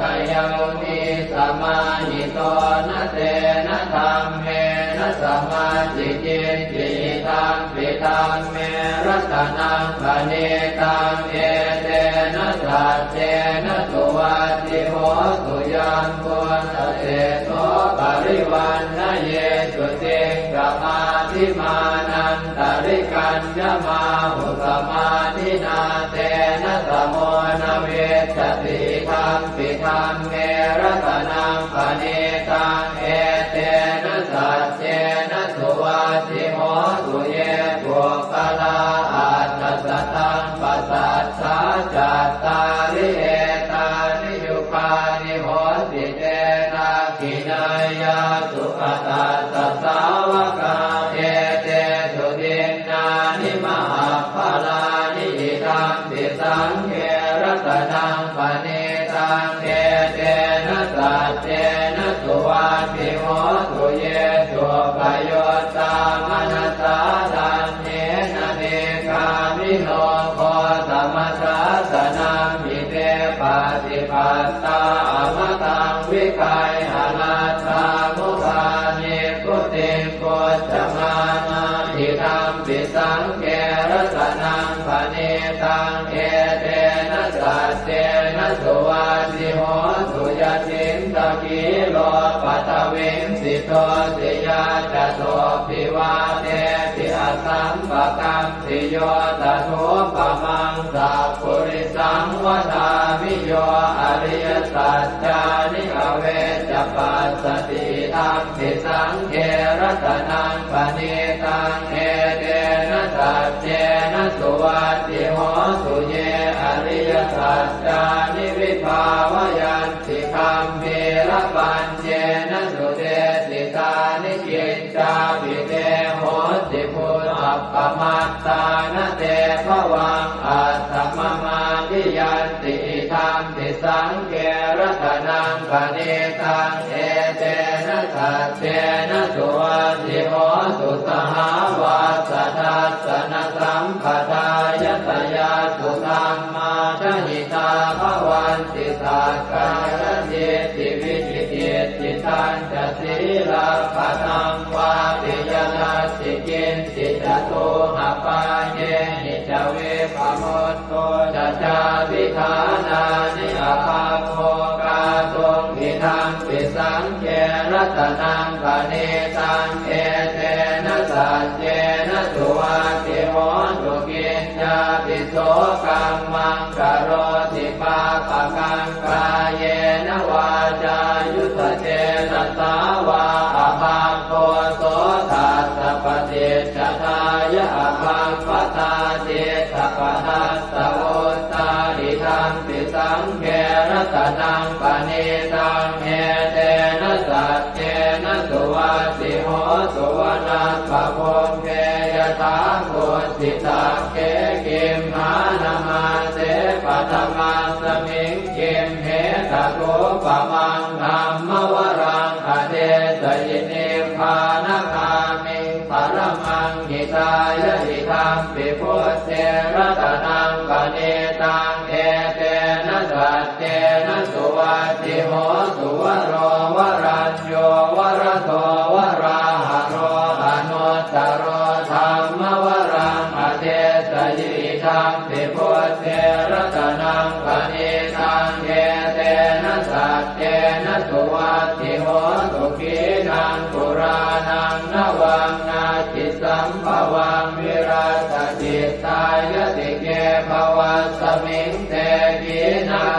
sakyamunī samāhito na tena dhammena samatthi kiñci idampi dhamme ratanaṃ paṇītaṃ etena saccena suvatthi hotu. Yambuddhaseṭṭho parivaṇṇayī suciṃ samādhimānantarikaññamāhu samādhinā tena samo na vijjati idampi dhamme ratanaṃ paṇītaṃ etena saccena suvatthi hotu. Ye puggalā aṭṭha sataṃ pasaṭṭhā cattāri etāni yugāni honti te dakkhiṇeyyā sugatassa sāvakā etesu dinnāni mahapphalāni idampi saṅghe ratanaṃ paṇītaṃ etena saccena suvatthi hotu. Ye suppayuttā manasā daḷhena nikkāmino gotamasāsanamhi te pattipattā amataṃ vigayha laddhā mudhā nibbutiṃ bhuñjamānā idampi saṅghe ratanaṃ paṇītaṃ etena saccena suvatthi hotu. Yacittakhīlo paṭhaviṃ sito siyā catubbhi vātebhi asampakampiyo tathūpamaṃ sappurisaṃ vadāmi yo ariyasaccāni avecca passati idampi saṅghe ratanaṃ paṇītaṃ etena saccena suvatthi hotu. Ye ariyasaccāni vibhāvayanti gambhīrapaññena sudesitāni kiccāpi te honti bhusappamattā na te bhavaṃ aṭṭhamamādiyanti idampi saṅghe ratanaṃ paṇītaṃ etena saccena suvatthi hotu. Sahāvassa dassanasampadāya tayassu dhammā jahitā bhavanti sakkāyadiṭṭhi vicikicchitañca sīlabbataṃ vāpi yadatthi kiñci catūhapāyehi ca vippamutto ca cābhiṭhānāni abhabbo kātuṃ idampi saṅghe ratanaṃ paṇītaṃ etena saccena suvatthi hotu. Kiñcāpi so kammaṃ karoti pāpakaṃ kāyena vācāyuda cetasā vā abhabbo so tassa paṭicchadāya abhabbatā cittapadassavutthā idampi saṅghe ratanaṃ paṇītaṃ etena saccena suvatthi hotu. Vanappagumbe yathā kussitagge gimhānamāse paṭhamasmiṃ gimhe tathūpamaṃ dhammavaraṃ adesayi nibbānagāmiṃ paramaṃ hitāya idampi buddhe ratanaṃ paṇītaṃ etena saccena suvatthi hotu. Varo varañño varado varāharo anuttaro dhammavaraṃ adesayi idampi buddhe ratanaṃ paṇītaṃ etena saccena suvatthi hotu. Khīṇaṃ purāṇaṃ navaṃ natthi sambhavaṃ virattacittāyatike bhavasmiṃ te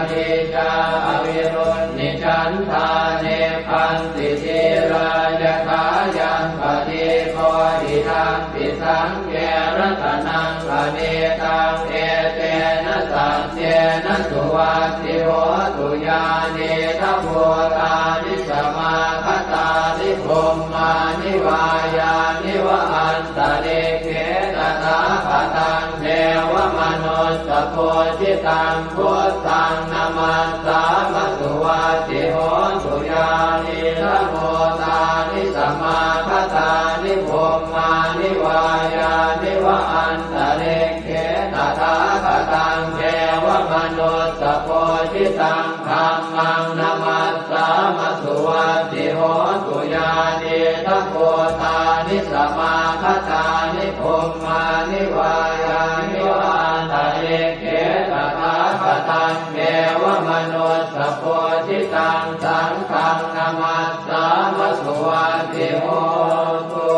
Nīcā avirūḷhichandā nibbanti dhīrā yathāyaṃ padīpo idampi saṅghe ratanaṃ paṇītaṃ etena saccena suvatthi hotu. Yānīdha bhūtāni samāgatāni bhummāni vā yāni va antalikkhe tathāgataṃ devamanussapūjitaṃ buddhaṃ namassāma suvatthi hotu. Yānīdha bhūtāni samāgatāni bhummāni vā yāni va antalikkhe tathāgataṃ devamanussapūjitaṃ dhammaṃ namassāma suvatthi hotu. Yānīdha bhūtāni samāgatāni bhummāni vā yāni va antalikkhe tathāgataṃ devamanussapūjitaṃ saṅghaṃ namassāma suvatthi hotu.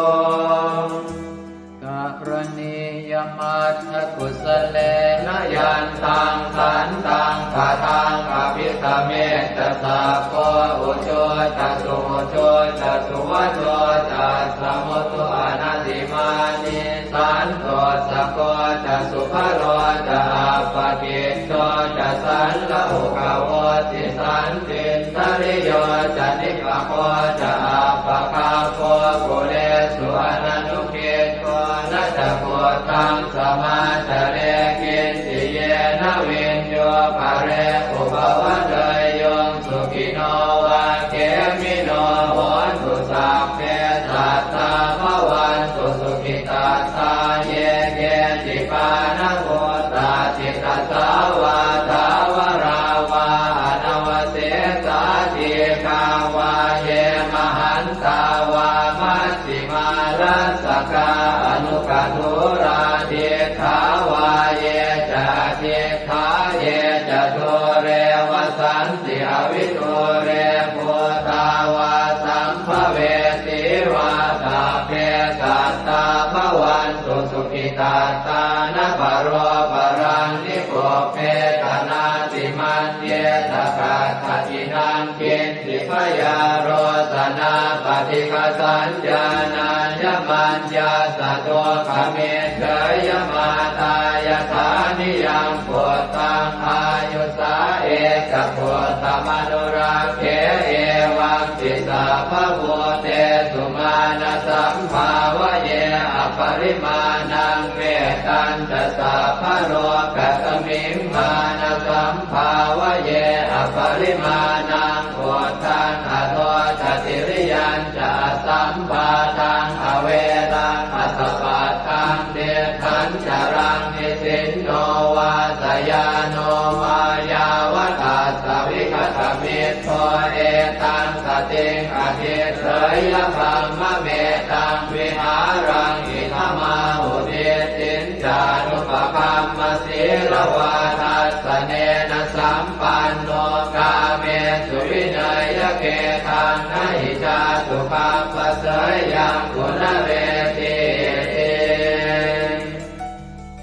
Karaṇīyamatthakusalena yantaṃ santaṃ padaṃ abhisamecca sakko ujū ca suhujū ca suvaco cassa mudu anatimānī santussako ca subharo ca appakicco ca sallahukavutti santindriyo ca nipako ca appagabbho kulesu ananu giddho. Na ca khuddaṃ samācare kiñci yena viññū pare upavadeyyuṃ. Sukhino vā khemino hontu sabbe sattā bhavantu sukhitattā. Ye keci pāṇabhūtatthi tasā vā thāvarā vā anavasesā dīghā vā ye mahantā vā maj jhimā rassakā aṇukathūlā diṭṭhā vā ye ca adiṭṭhā ye ca dūre vasanti avidūre bhūtā vā sambhavesī vā sabbe sattā bhavantu sukhitattā. Na paro paraṃ nikubbetha nātimaññetha katthaci naṃ kiñ ci byārosanā paṭighasaññā nāññamaññassa dukkhamiccheyya. Mātā yathā niyaṃ puttaṃ āyusā ekaputtamanurakkhe evampi sabbabhūtesu mānasambhāvaye aparimāṇaṃ. Mettañca sabbalokasmiṃ mānasambhāvaye aparimāṇaṃ uddhaṃ adho ca tiriyañca asambādhaṃ averaṃ asapattaṃ. Tiṭṭhañcaraṃ nisinno vā sayāno vā yāvatassa vigatamiddho etaṃ satiṃ adhiṭṭheyya brahmametaṃ vihāraṃ idhamāhu. Diṭṭhiñ ca anupagamma sīlavā dassanena sampanno kāmesu vineyya gedhaṃ na hi jātu gabbhaseyyaṃ punaretīti.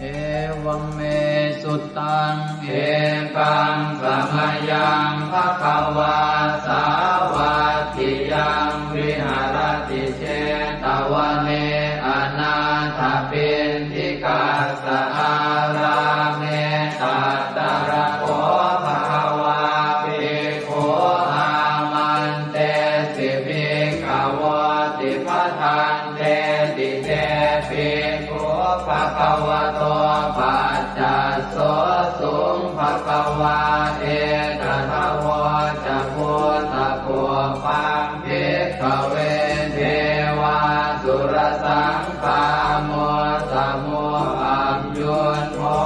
Evaṃ me sutaṃ. Ekaṃ samayaṃ bhagavā sāvatthiyaṃ viharati jetavane anāthapiṇḍikassa ārāme. Tatra kho bhagavā bhikkhū āmantesi bhikkhavoti. Bhadanteti te bhikkhū bhagavato paccassosuṃ. Bhagavā etadavoca. Bhūtapubbaṃ bhikkhave devāsurasaṅ gāmo samo aññuñho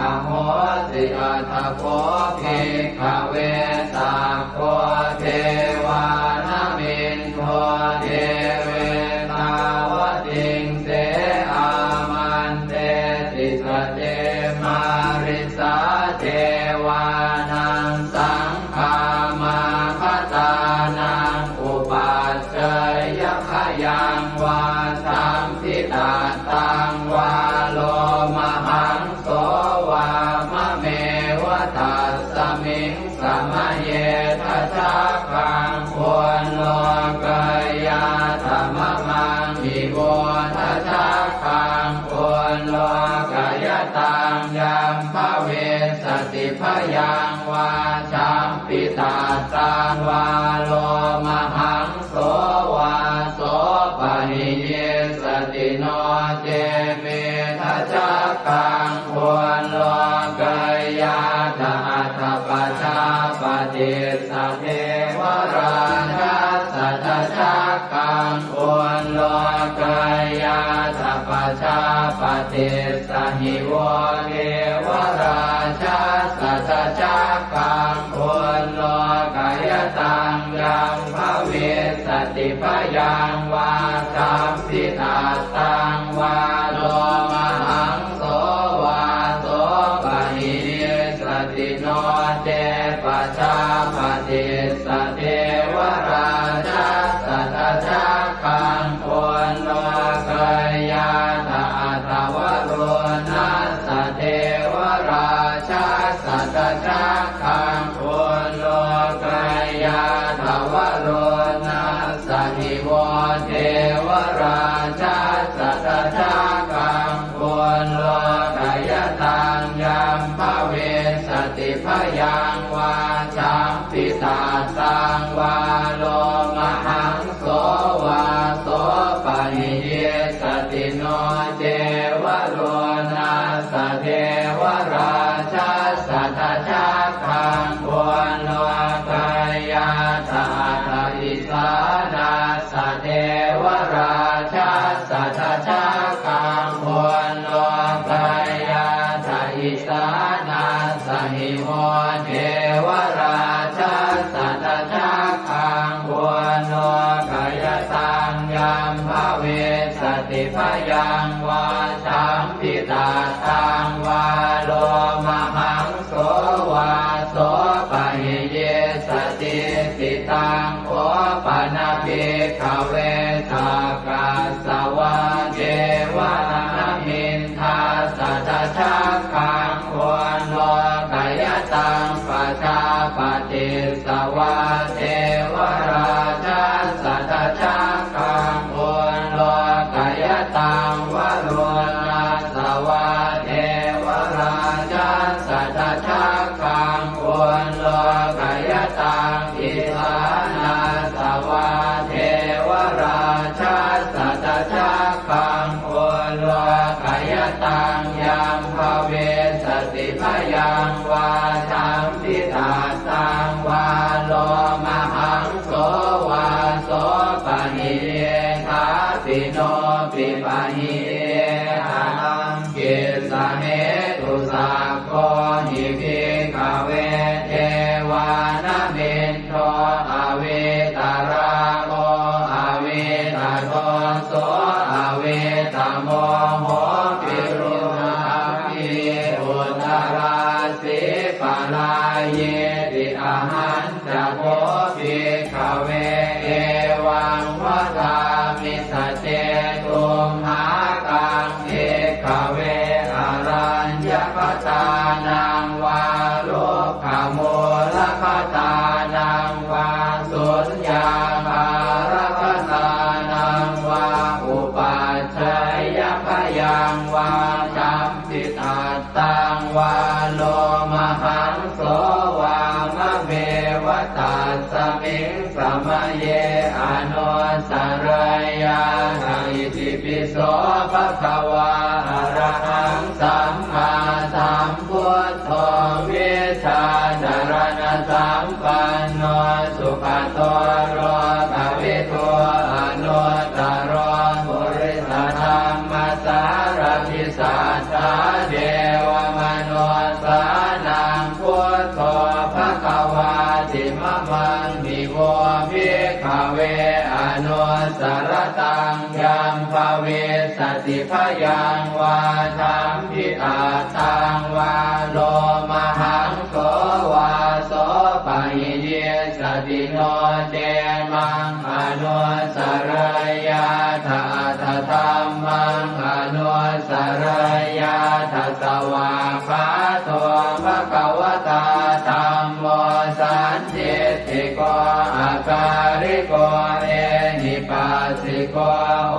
ahosi. Atha kho bhikkhave sakko devānamindo devetāvatiṃse āmantesi. Sace mārisā devānaṃ saṅ gāmāgatānaṃ upaccayya khayaṃ vā sambhitattaṃ vā lomahaṃso vā mameva tassa Miṃ samaye dajaggaṃ ullokayātha mamaṃ ivo dajaggaṃ ullokayataṃ yaṃ bhavissati bhayaṃ vā champittattaṃ vā lomahaṃso vā sopahiyissati no ce me dajaggaṃ ullokayātha atha pajāpatissa devarājassa dajaggaṃ ullokayātha pajāpatissa hi vo devarājassa dajaggaṃ ullokayataṃ yaṃ bhavissati bhayaṃ vā champittattaṃ vā lomahaṃso vā sopahiyissati no ce pajāpatissa devarājassa dajaggaṃ ullokayātha atha varuṇassa devarājassa dajaggaṃ ullokayātha varuṇassa hi vo devarājassa dajaggaṃ ullokayataṃ yaṃ bhavissati bhayaṃ vā champittattaṃ vā lomahaṃso vā sopahiyissati no ce varuṇassa devarājassa dajaggaṃ ullokayātha atha isānassa devarājassa dajaggaṃ ullokayātha isānassa hi vo devarājassa dajaggaṃ ullokayataṃ yaṃ bhavissati bhayaṃ vā champittattaṃ vā lomahaṃso vā sopahiyissati. Taṃ kho pana bhikkhave sakkas savā devanāmiṃ dassa dajaggaṃ ullokayataṃ pajāpatissa vā devarājassa dajaggaṃ ullokayataṃ varuṇassa vā devarājassa dajaggaṃ ullokayataṃ isānassa vā devarājassa dajaggaṃ ullokayataṃ yaṃ bhavissati bhayaṃ vā champittattaṃ vā lomahaṃso vā sopahiyye thāpi no pipahiye haraṃ. Kissa hetu sakko hi bhikkhave devānamindo avītarāgo avītadoso avītamoho virūḷhakī uttarāsī parāyīti. Ahañ ca kho bhikkhave evaṃ vadāmi: sace tumhākaṃ bhikkhave araññakatānaṃ vā rukkhamūlakatānaṃ vā suññāgārakatānaṃ vā upajjhāyabhayaṃ vā champittattaṃ vā lomahaṃso vā mameva tasmiṃ samaye anussarayyātha. Itipi so bhagavā arahaṃ sammāsambuddho vijjācaraṇasampanno sugato lokavidū anuttaro purisadammasārathi satthā devamanussānaṃ buddho bhagavāti. Mamaṃ hi vo bhikkhave anussarattaṃ yaṃ bhavissati bhayaṃ vā champittattaṃ vā lomahaṃso vā sopahiyissati no ce maṃ anussarayyātha atha dhammaṃ anussarayyātha. Svākkhāto bhagavatā dham sandiṭṭhiko akāliko ehipassiko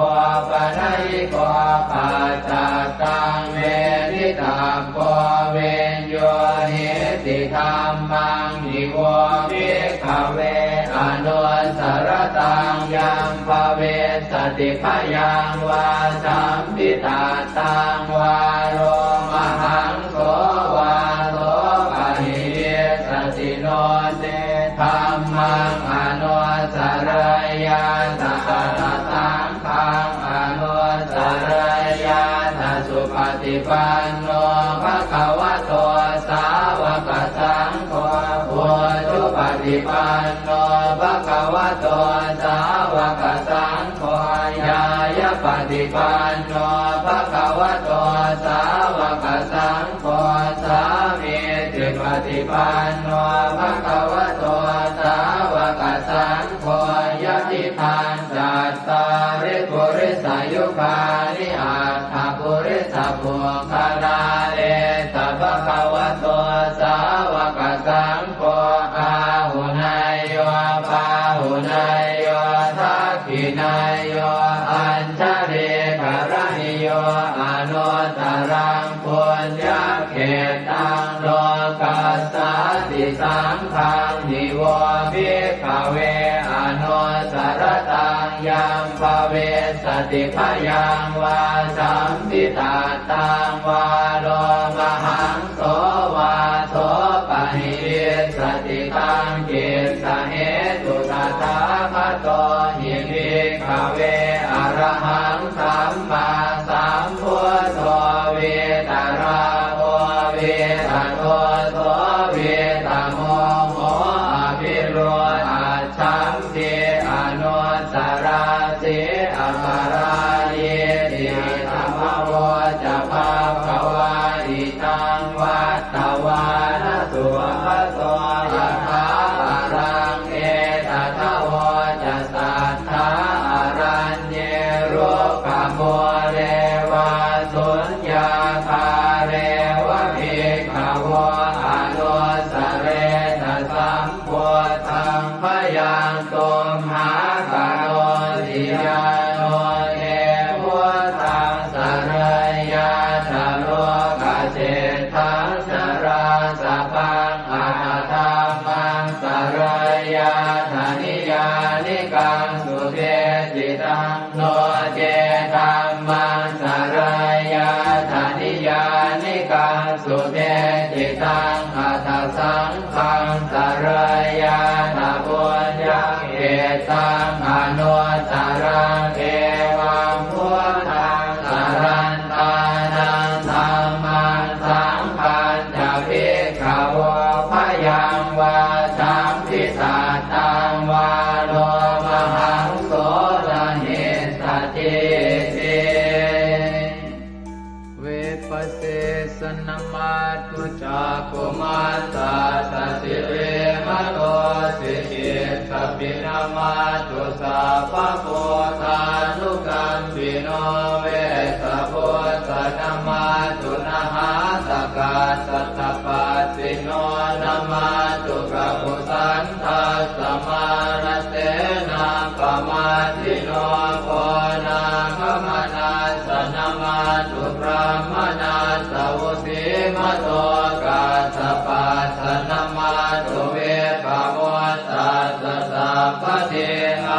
opanayiko paccattaṃ veditabbo viññūhīti. Dhammaṃ hi vo bhikkhave anussaratāṃ yaṃ bhavissati bhayaṃ vā sampidaṭṭhaṃ vā lomahaṃ so vā so pahīyissati no ce dhammaṃ anussarayyātha atha saṅghaṃ anussarayyātha. Supaṭipanno bhagavato sāvakasaṅgho, ujupaṭipanno bhagavato sāvakasaṅgho, ñāyapaṭipanno bhagavato sāvakasaṅgho, sāmīcipaṭipanno bhagavato sāvakasaṅgho, yadidaṃ cattāri purisayugāni aṭṭha purisapuggalā, esa bhagavato sāvakasaṅgho, āhuneyyo pāhuneyyo dakkhiṇeyyo añjalikaraṇīyo anuttaraṃ puññakkhettaṃ lokassāti. Saṅghaṃ hi vo bhikkhave anussaratāṃ yaṃ bhavissati bhayaṃ vā sampidaṭṭhaṃ vā lomahaṃ so vā so pahīyissati. Taṃ kissa hetu tathāgato hi bhikkhave arahaṃ sammāsambuddho vītarāgo vītadoso vītamoho abhirūḷhaccham ti anussarati aparājīti. Idamavoca bhagavā. Idaṃ vattavāna sugato yathābalaṃ etadavoca satthā araññe rukkhamūle vā suññāgāre va bhikkhavo anussaretha sam buddhaṃ bhayaṃ tumhākarosi. Yāno te buddhaṃ sarayyātha lokaseṭṭhaṃ sarāsabhaṃ atha dhammaṃ sarayyātha niyyānikaṃ sudesitaṃ, no ce dhammaṃ sarayyātha niyyānikaṃ sudesitaṃ, atha saṅghaṃ sarayyātha puññakkhettaṃ anuttaraṃ. Evaṃ buddhaṃ sarantānaṃ dhammaṃ saṅghañca bhikkhavo bhayaṃ vā sampidaṭṭhaṃ vā lomahaṃso na hessatīti. Vipassissa namatthu cakkhumantassa sirīmato, sikhītsapi namatthu sabbabuddhānukampino, vessabhussa namatthu nhātakassa tapassino, namatthu kakusandhassa mārasenappamaddino, konāgamanassa namatthu brāhmaṇassa vusīmato, kassapassa namatthu vippamuttassa sabbadhi,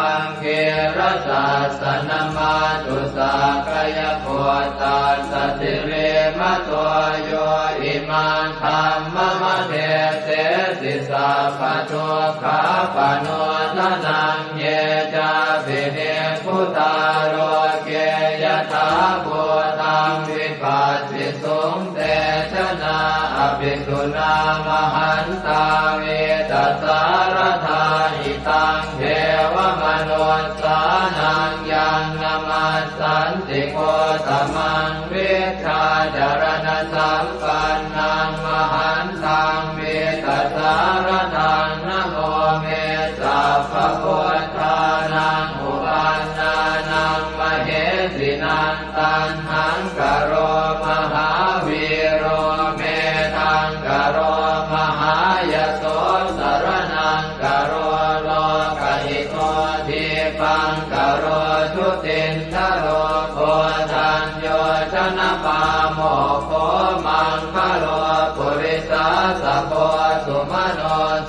aṅgīrasassa namatthu sakyaputtassa sirīmato, yo imaṃ dhammamādesesi sabbadukkhāpanūdanaṃ. Ye cāpi nibbu tā loke yathābhūtaṃ vipassisuṃ, te janā apisuṇā mahantā vītasāradā. Idaṃ devamanussānaṃ yaṃ namassanti Gotamaṃ, vijjācaraṇasampannaṃ mahantaṃ vītasāradaṃ. Namo me sabbabuddhānaṃ uppannānaṃ mahesinaṃ, taṇhaṅkaro mahāvīro medhaṅkaro mahāyaso,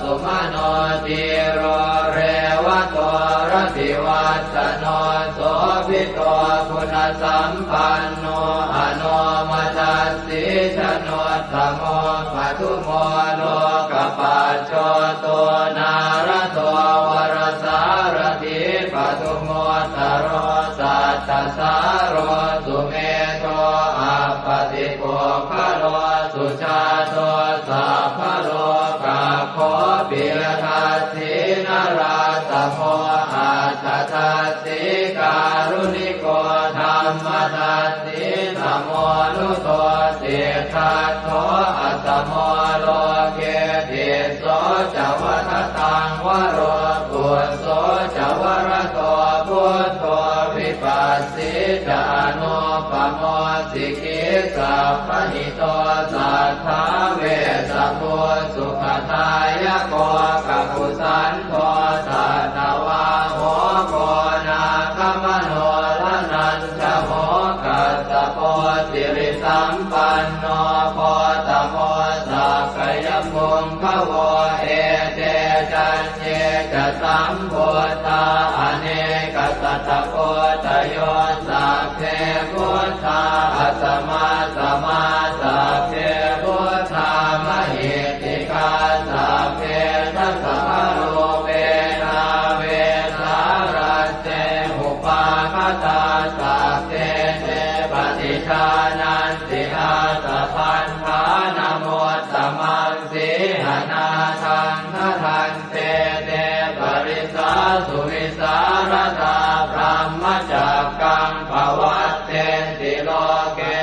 sumano dhīro revato rativassano sobhito guṇasampanno anomadassī januttamo padumo lokapajjoto nārado varasārathī padumu ttaro sattasāro sumedho appatipuggalo sujāto sabbalokaggo piyadassī narāsamo atthadassī kāruṇiko dhammadassī tamonudo siddhattho asamo loke tisso ca vadataṃ varo phusso ca varado buddho vipassī ca anūpamo sikhī sabbahito satthā vessabhū sukhadāyako kakusandho satthavāho koṇāgamano dhananjavo kassapo sirisampanno gotamo sakyapuṅgavo ete caññe ca sambuddhā anekasatakoṭayo sabbe buddhā asamasamā sabbe buddhā mahiddhikā sabbe dasabalūpena vesāraje upāgatā sabbe te paṭijānanti ātappamāṇamuttamaṃ sīhanāthaṃ bhaddante te parisāsu vivīsaratā brahmacakkaṃ pavattenti loke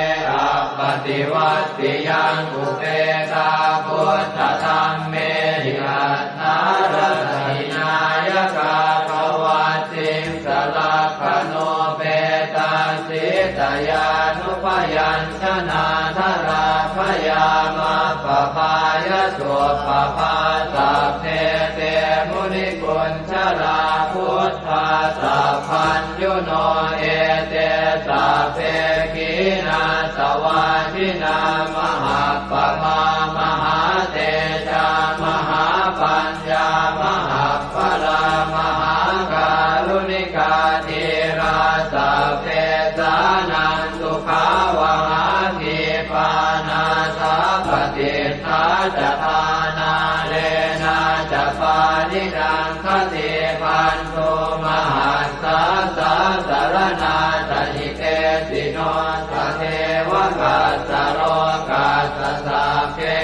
appaṭivattiyaṃ upetā buddhadhammehi atthārasahīnāyakā pavatthiṃsa lakkhaṇūpetā sītyānubyañjanādharā bhayamappaphāya suppabhā sabbe te munikuñjarā buddhā sabbaññuno ete sabbe khīṇāsavā jinā mahappamā mahātejā mahāpaññā mahappalā mahākāruṇikā dhīrā sabbesānaṃ sukhāvahā khīpā nāthapaṭiṭṭhā ca ṭhānā leṇā ca pāṇinaṃ khatībhaṇḍu mahassā sāsaraṇā ca hitesino tatheva kassa lokassa sabbe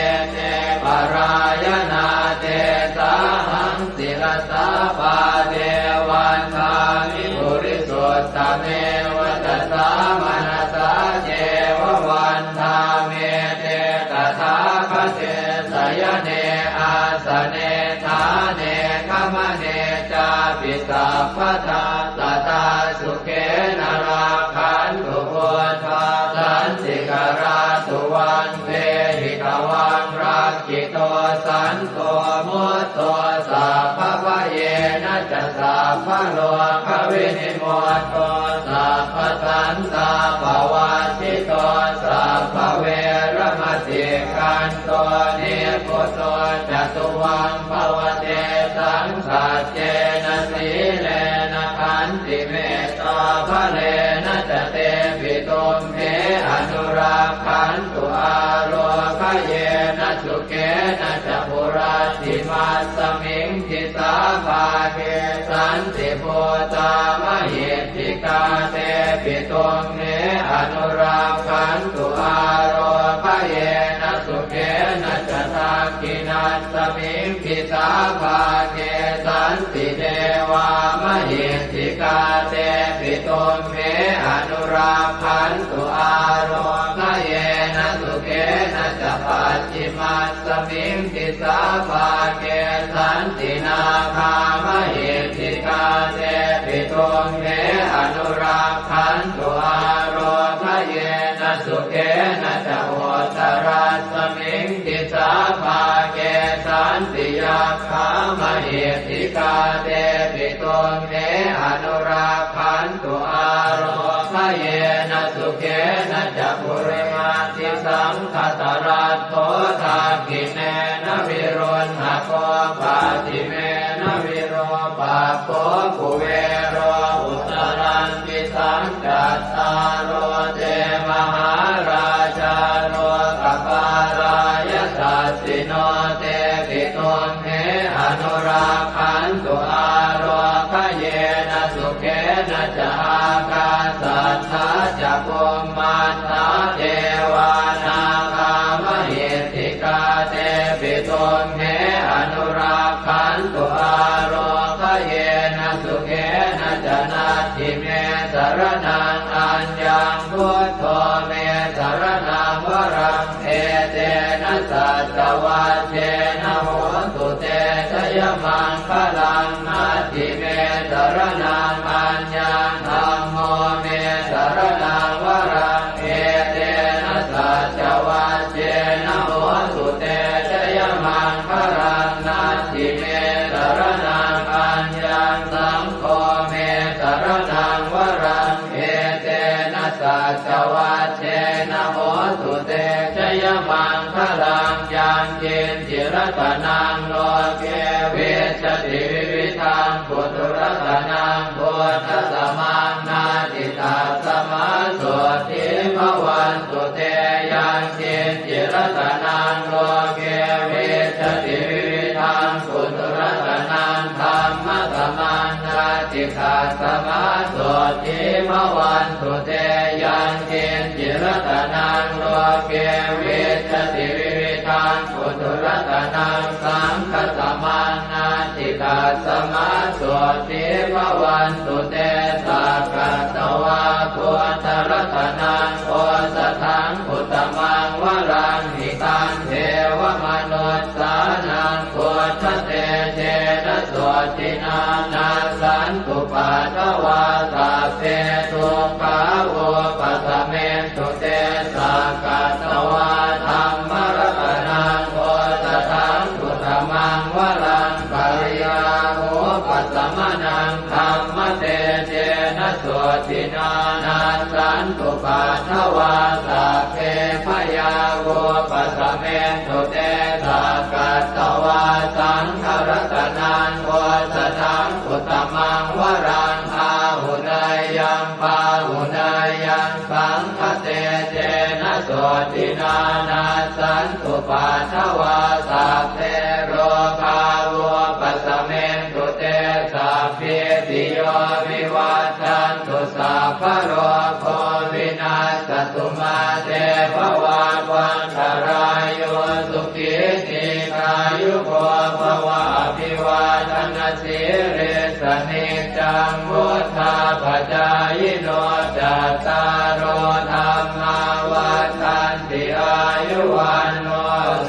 ete parāyanā tesāhaṃ sirasā pāde vandāmi purisuttame vacasā manasā ceva vandāmete tathāgate sayane āsane ṭhāne gamane cāpi sabbadā sadā sukhena rakkhantu buddhā santikarā tuvaṃ dehi tvaṃ rakkhito santo mutto sabbabhayena ca sabbarogavinimutto sabbasantāpavajjito sabbaveramatikkanto nibbuto ca tuvaṃ bhava tesaṃ saccena sīlena khantimettābalena ca tepi tumhe anurakkhantu ārogyena sukhena ca hurattimasmiṃ disābhāge santibhūtā mahiddhikā tepi tumhe anurakkhantu ārogyena sukhena ca dakkhiṇasmiṃ disābhāge santi devā mahiddhikā tepi tumhe anurakkhantu ārogyena sukhena ca pacchimasmiṃ disābhāge santi nāgā mahiddhikā tepi tumhe anurakkhantu ārogyena sukhena ca uttarasmiṃ disābhāge santi yakkhā mahiddhikā tepi tumhe anurakkhantu ārogyena yena sukhena ca purimaṃ disaṃ dhataraṭṭho dakkhiṇena viruḷhako pacchimena virūpakkho kuvero uttaraṃ disaṃ. Cattāro te mahārājā lokapālā yasassino tepi tumhe anurakkhantu ārogayena sukhena ca. Ākāsaṭṭhā ca bhummaṭṭhā devā nāgā mahiddhikā tepi tumhe anurakkhantu ārogayena sukhena ca. Natthi me saraṇaṃ aññaṃ, buddho me saraṇaṃ varaṃ, etena saccavajjena hotu te jayamaṅgalaṃ. Natthi me saraṇaṃ aññaṃ, dhammo me saraṇaṃ varaṃ, etena saccavajjena hotu te jayamaṅgalaṃ. Natthi me saraṇaṃ aññaṃ, saṅgho me saraṇaṃ varaṃ, etena saccavajjena hotu te jayamaṅgalaṃ. Yaṅkiñci ratanaṃ loke vijjati vividhaṃ puthu, ratanaṃ buddhasamaṃ natthi, tasmā sotthī bhavantu te. Yaṅkiñci ratanaṃ loke vijjati vividhaṃ puthu, ratanaṃ dhammasamaṃ natthi, tasmā sotthī bhavantu te. Yaṅkiñci ratanaṃ loke vijjati vividhaṃ puthu, ratanaṃ saṅghasamaṃ natthi, tasmā sotthī bhavantu te. Sakkatvā buddharatanaṃ osathaṃ uttamaṃ varaṃ, hitaṃ devamanussānaṃ buddhatejena sotthinā, nassantupaddavā sabbe dukkhā vūpasamentu te. Sakkatvā dhammaratanaṃ osathaṃ uttamaṃ varaṃ, pariḷāhūpasamanaṃ dhammatejena sotthinā, nassantupaddavā sabbe bhayā vūpasamentu te. Sakkatvā saṅgharatanaṃ osathaṃ uttamaṃ varaṃ, āhuneyyaṃ pāhuneyyaṃ saṅghatejena sotthinā, nassantupaddavā sabbe rogā vūpasamentu te. Sabbītiyo vivajjantu, sabbarogo vinassatu, mā te bhavatvantarāyo, sukhī dīghāyuko bhava. Abhivādanasīlissa niccaṃ vuḍḍhāpacāyino, cattāro dhammā vaḍḍhanti, āyu vaṇṇo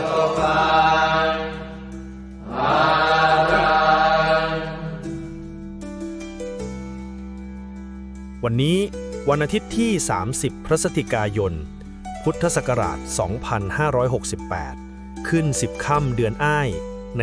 sukhaṃ balaṃ. วันนี้วันอาทิตย์ที่ สามสิบ พฤศจิกายน พุทธศักราช สองพันห้าร้อยหกสิบแปด ขึ้น สิบ ค่ำเดือนอ้าย ใน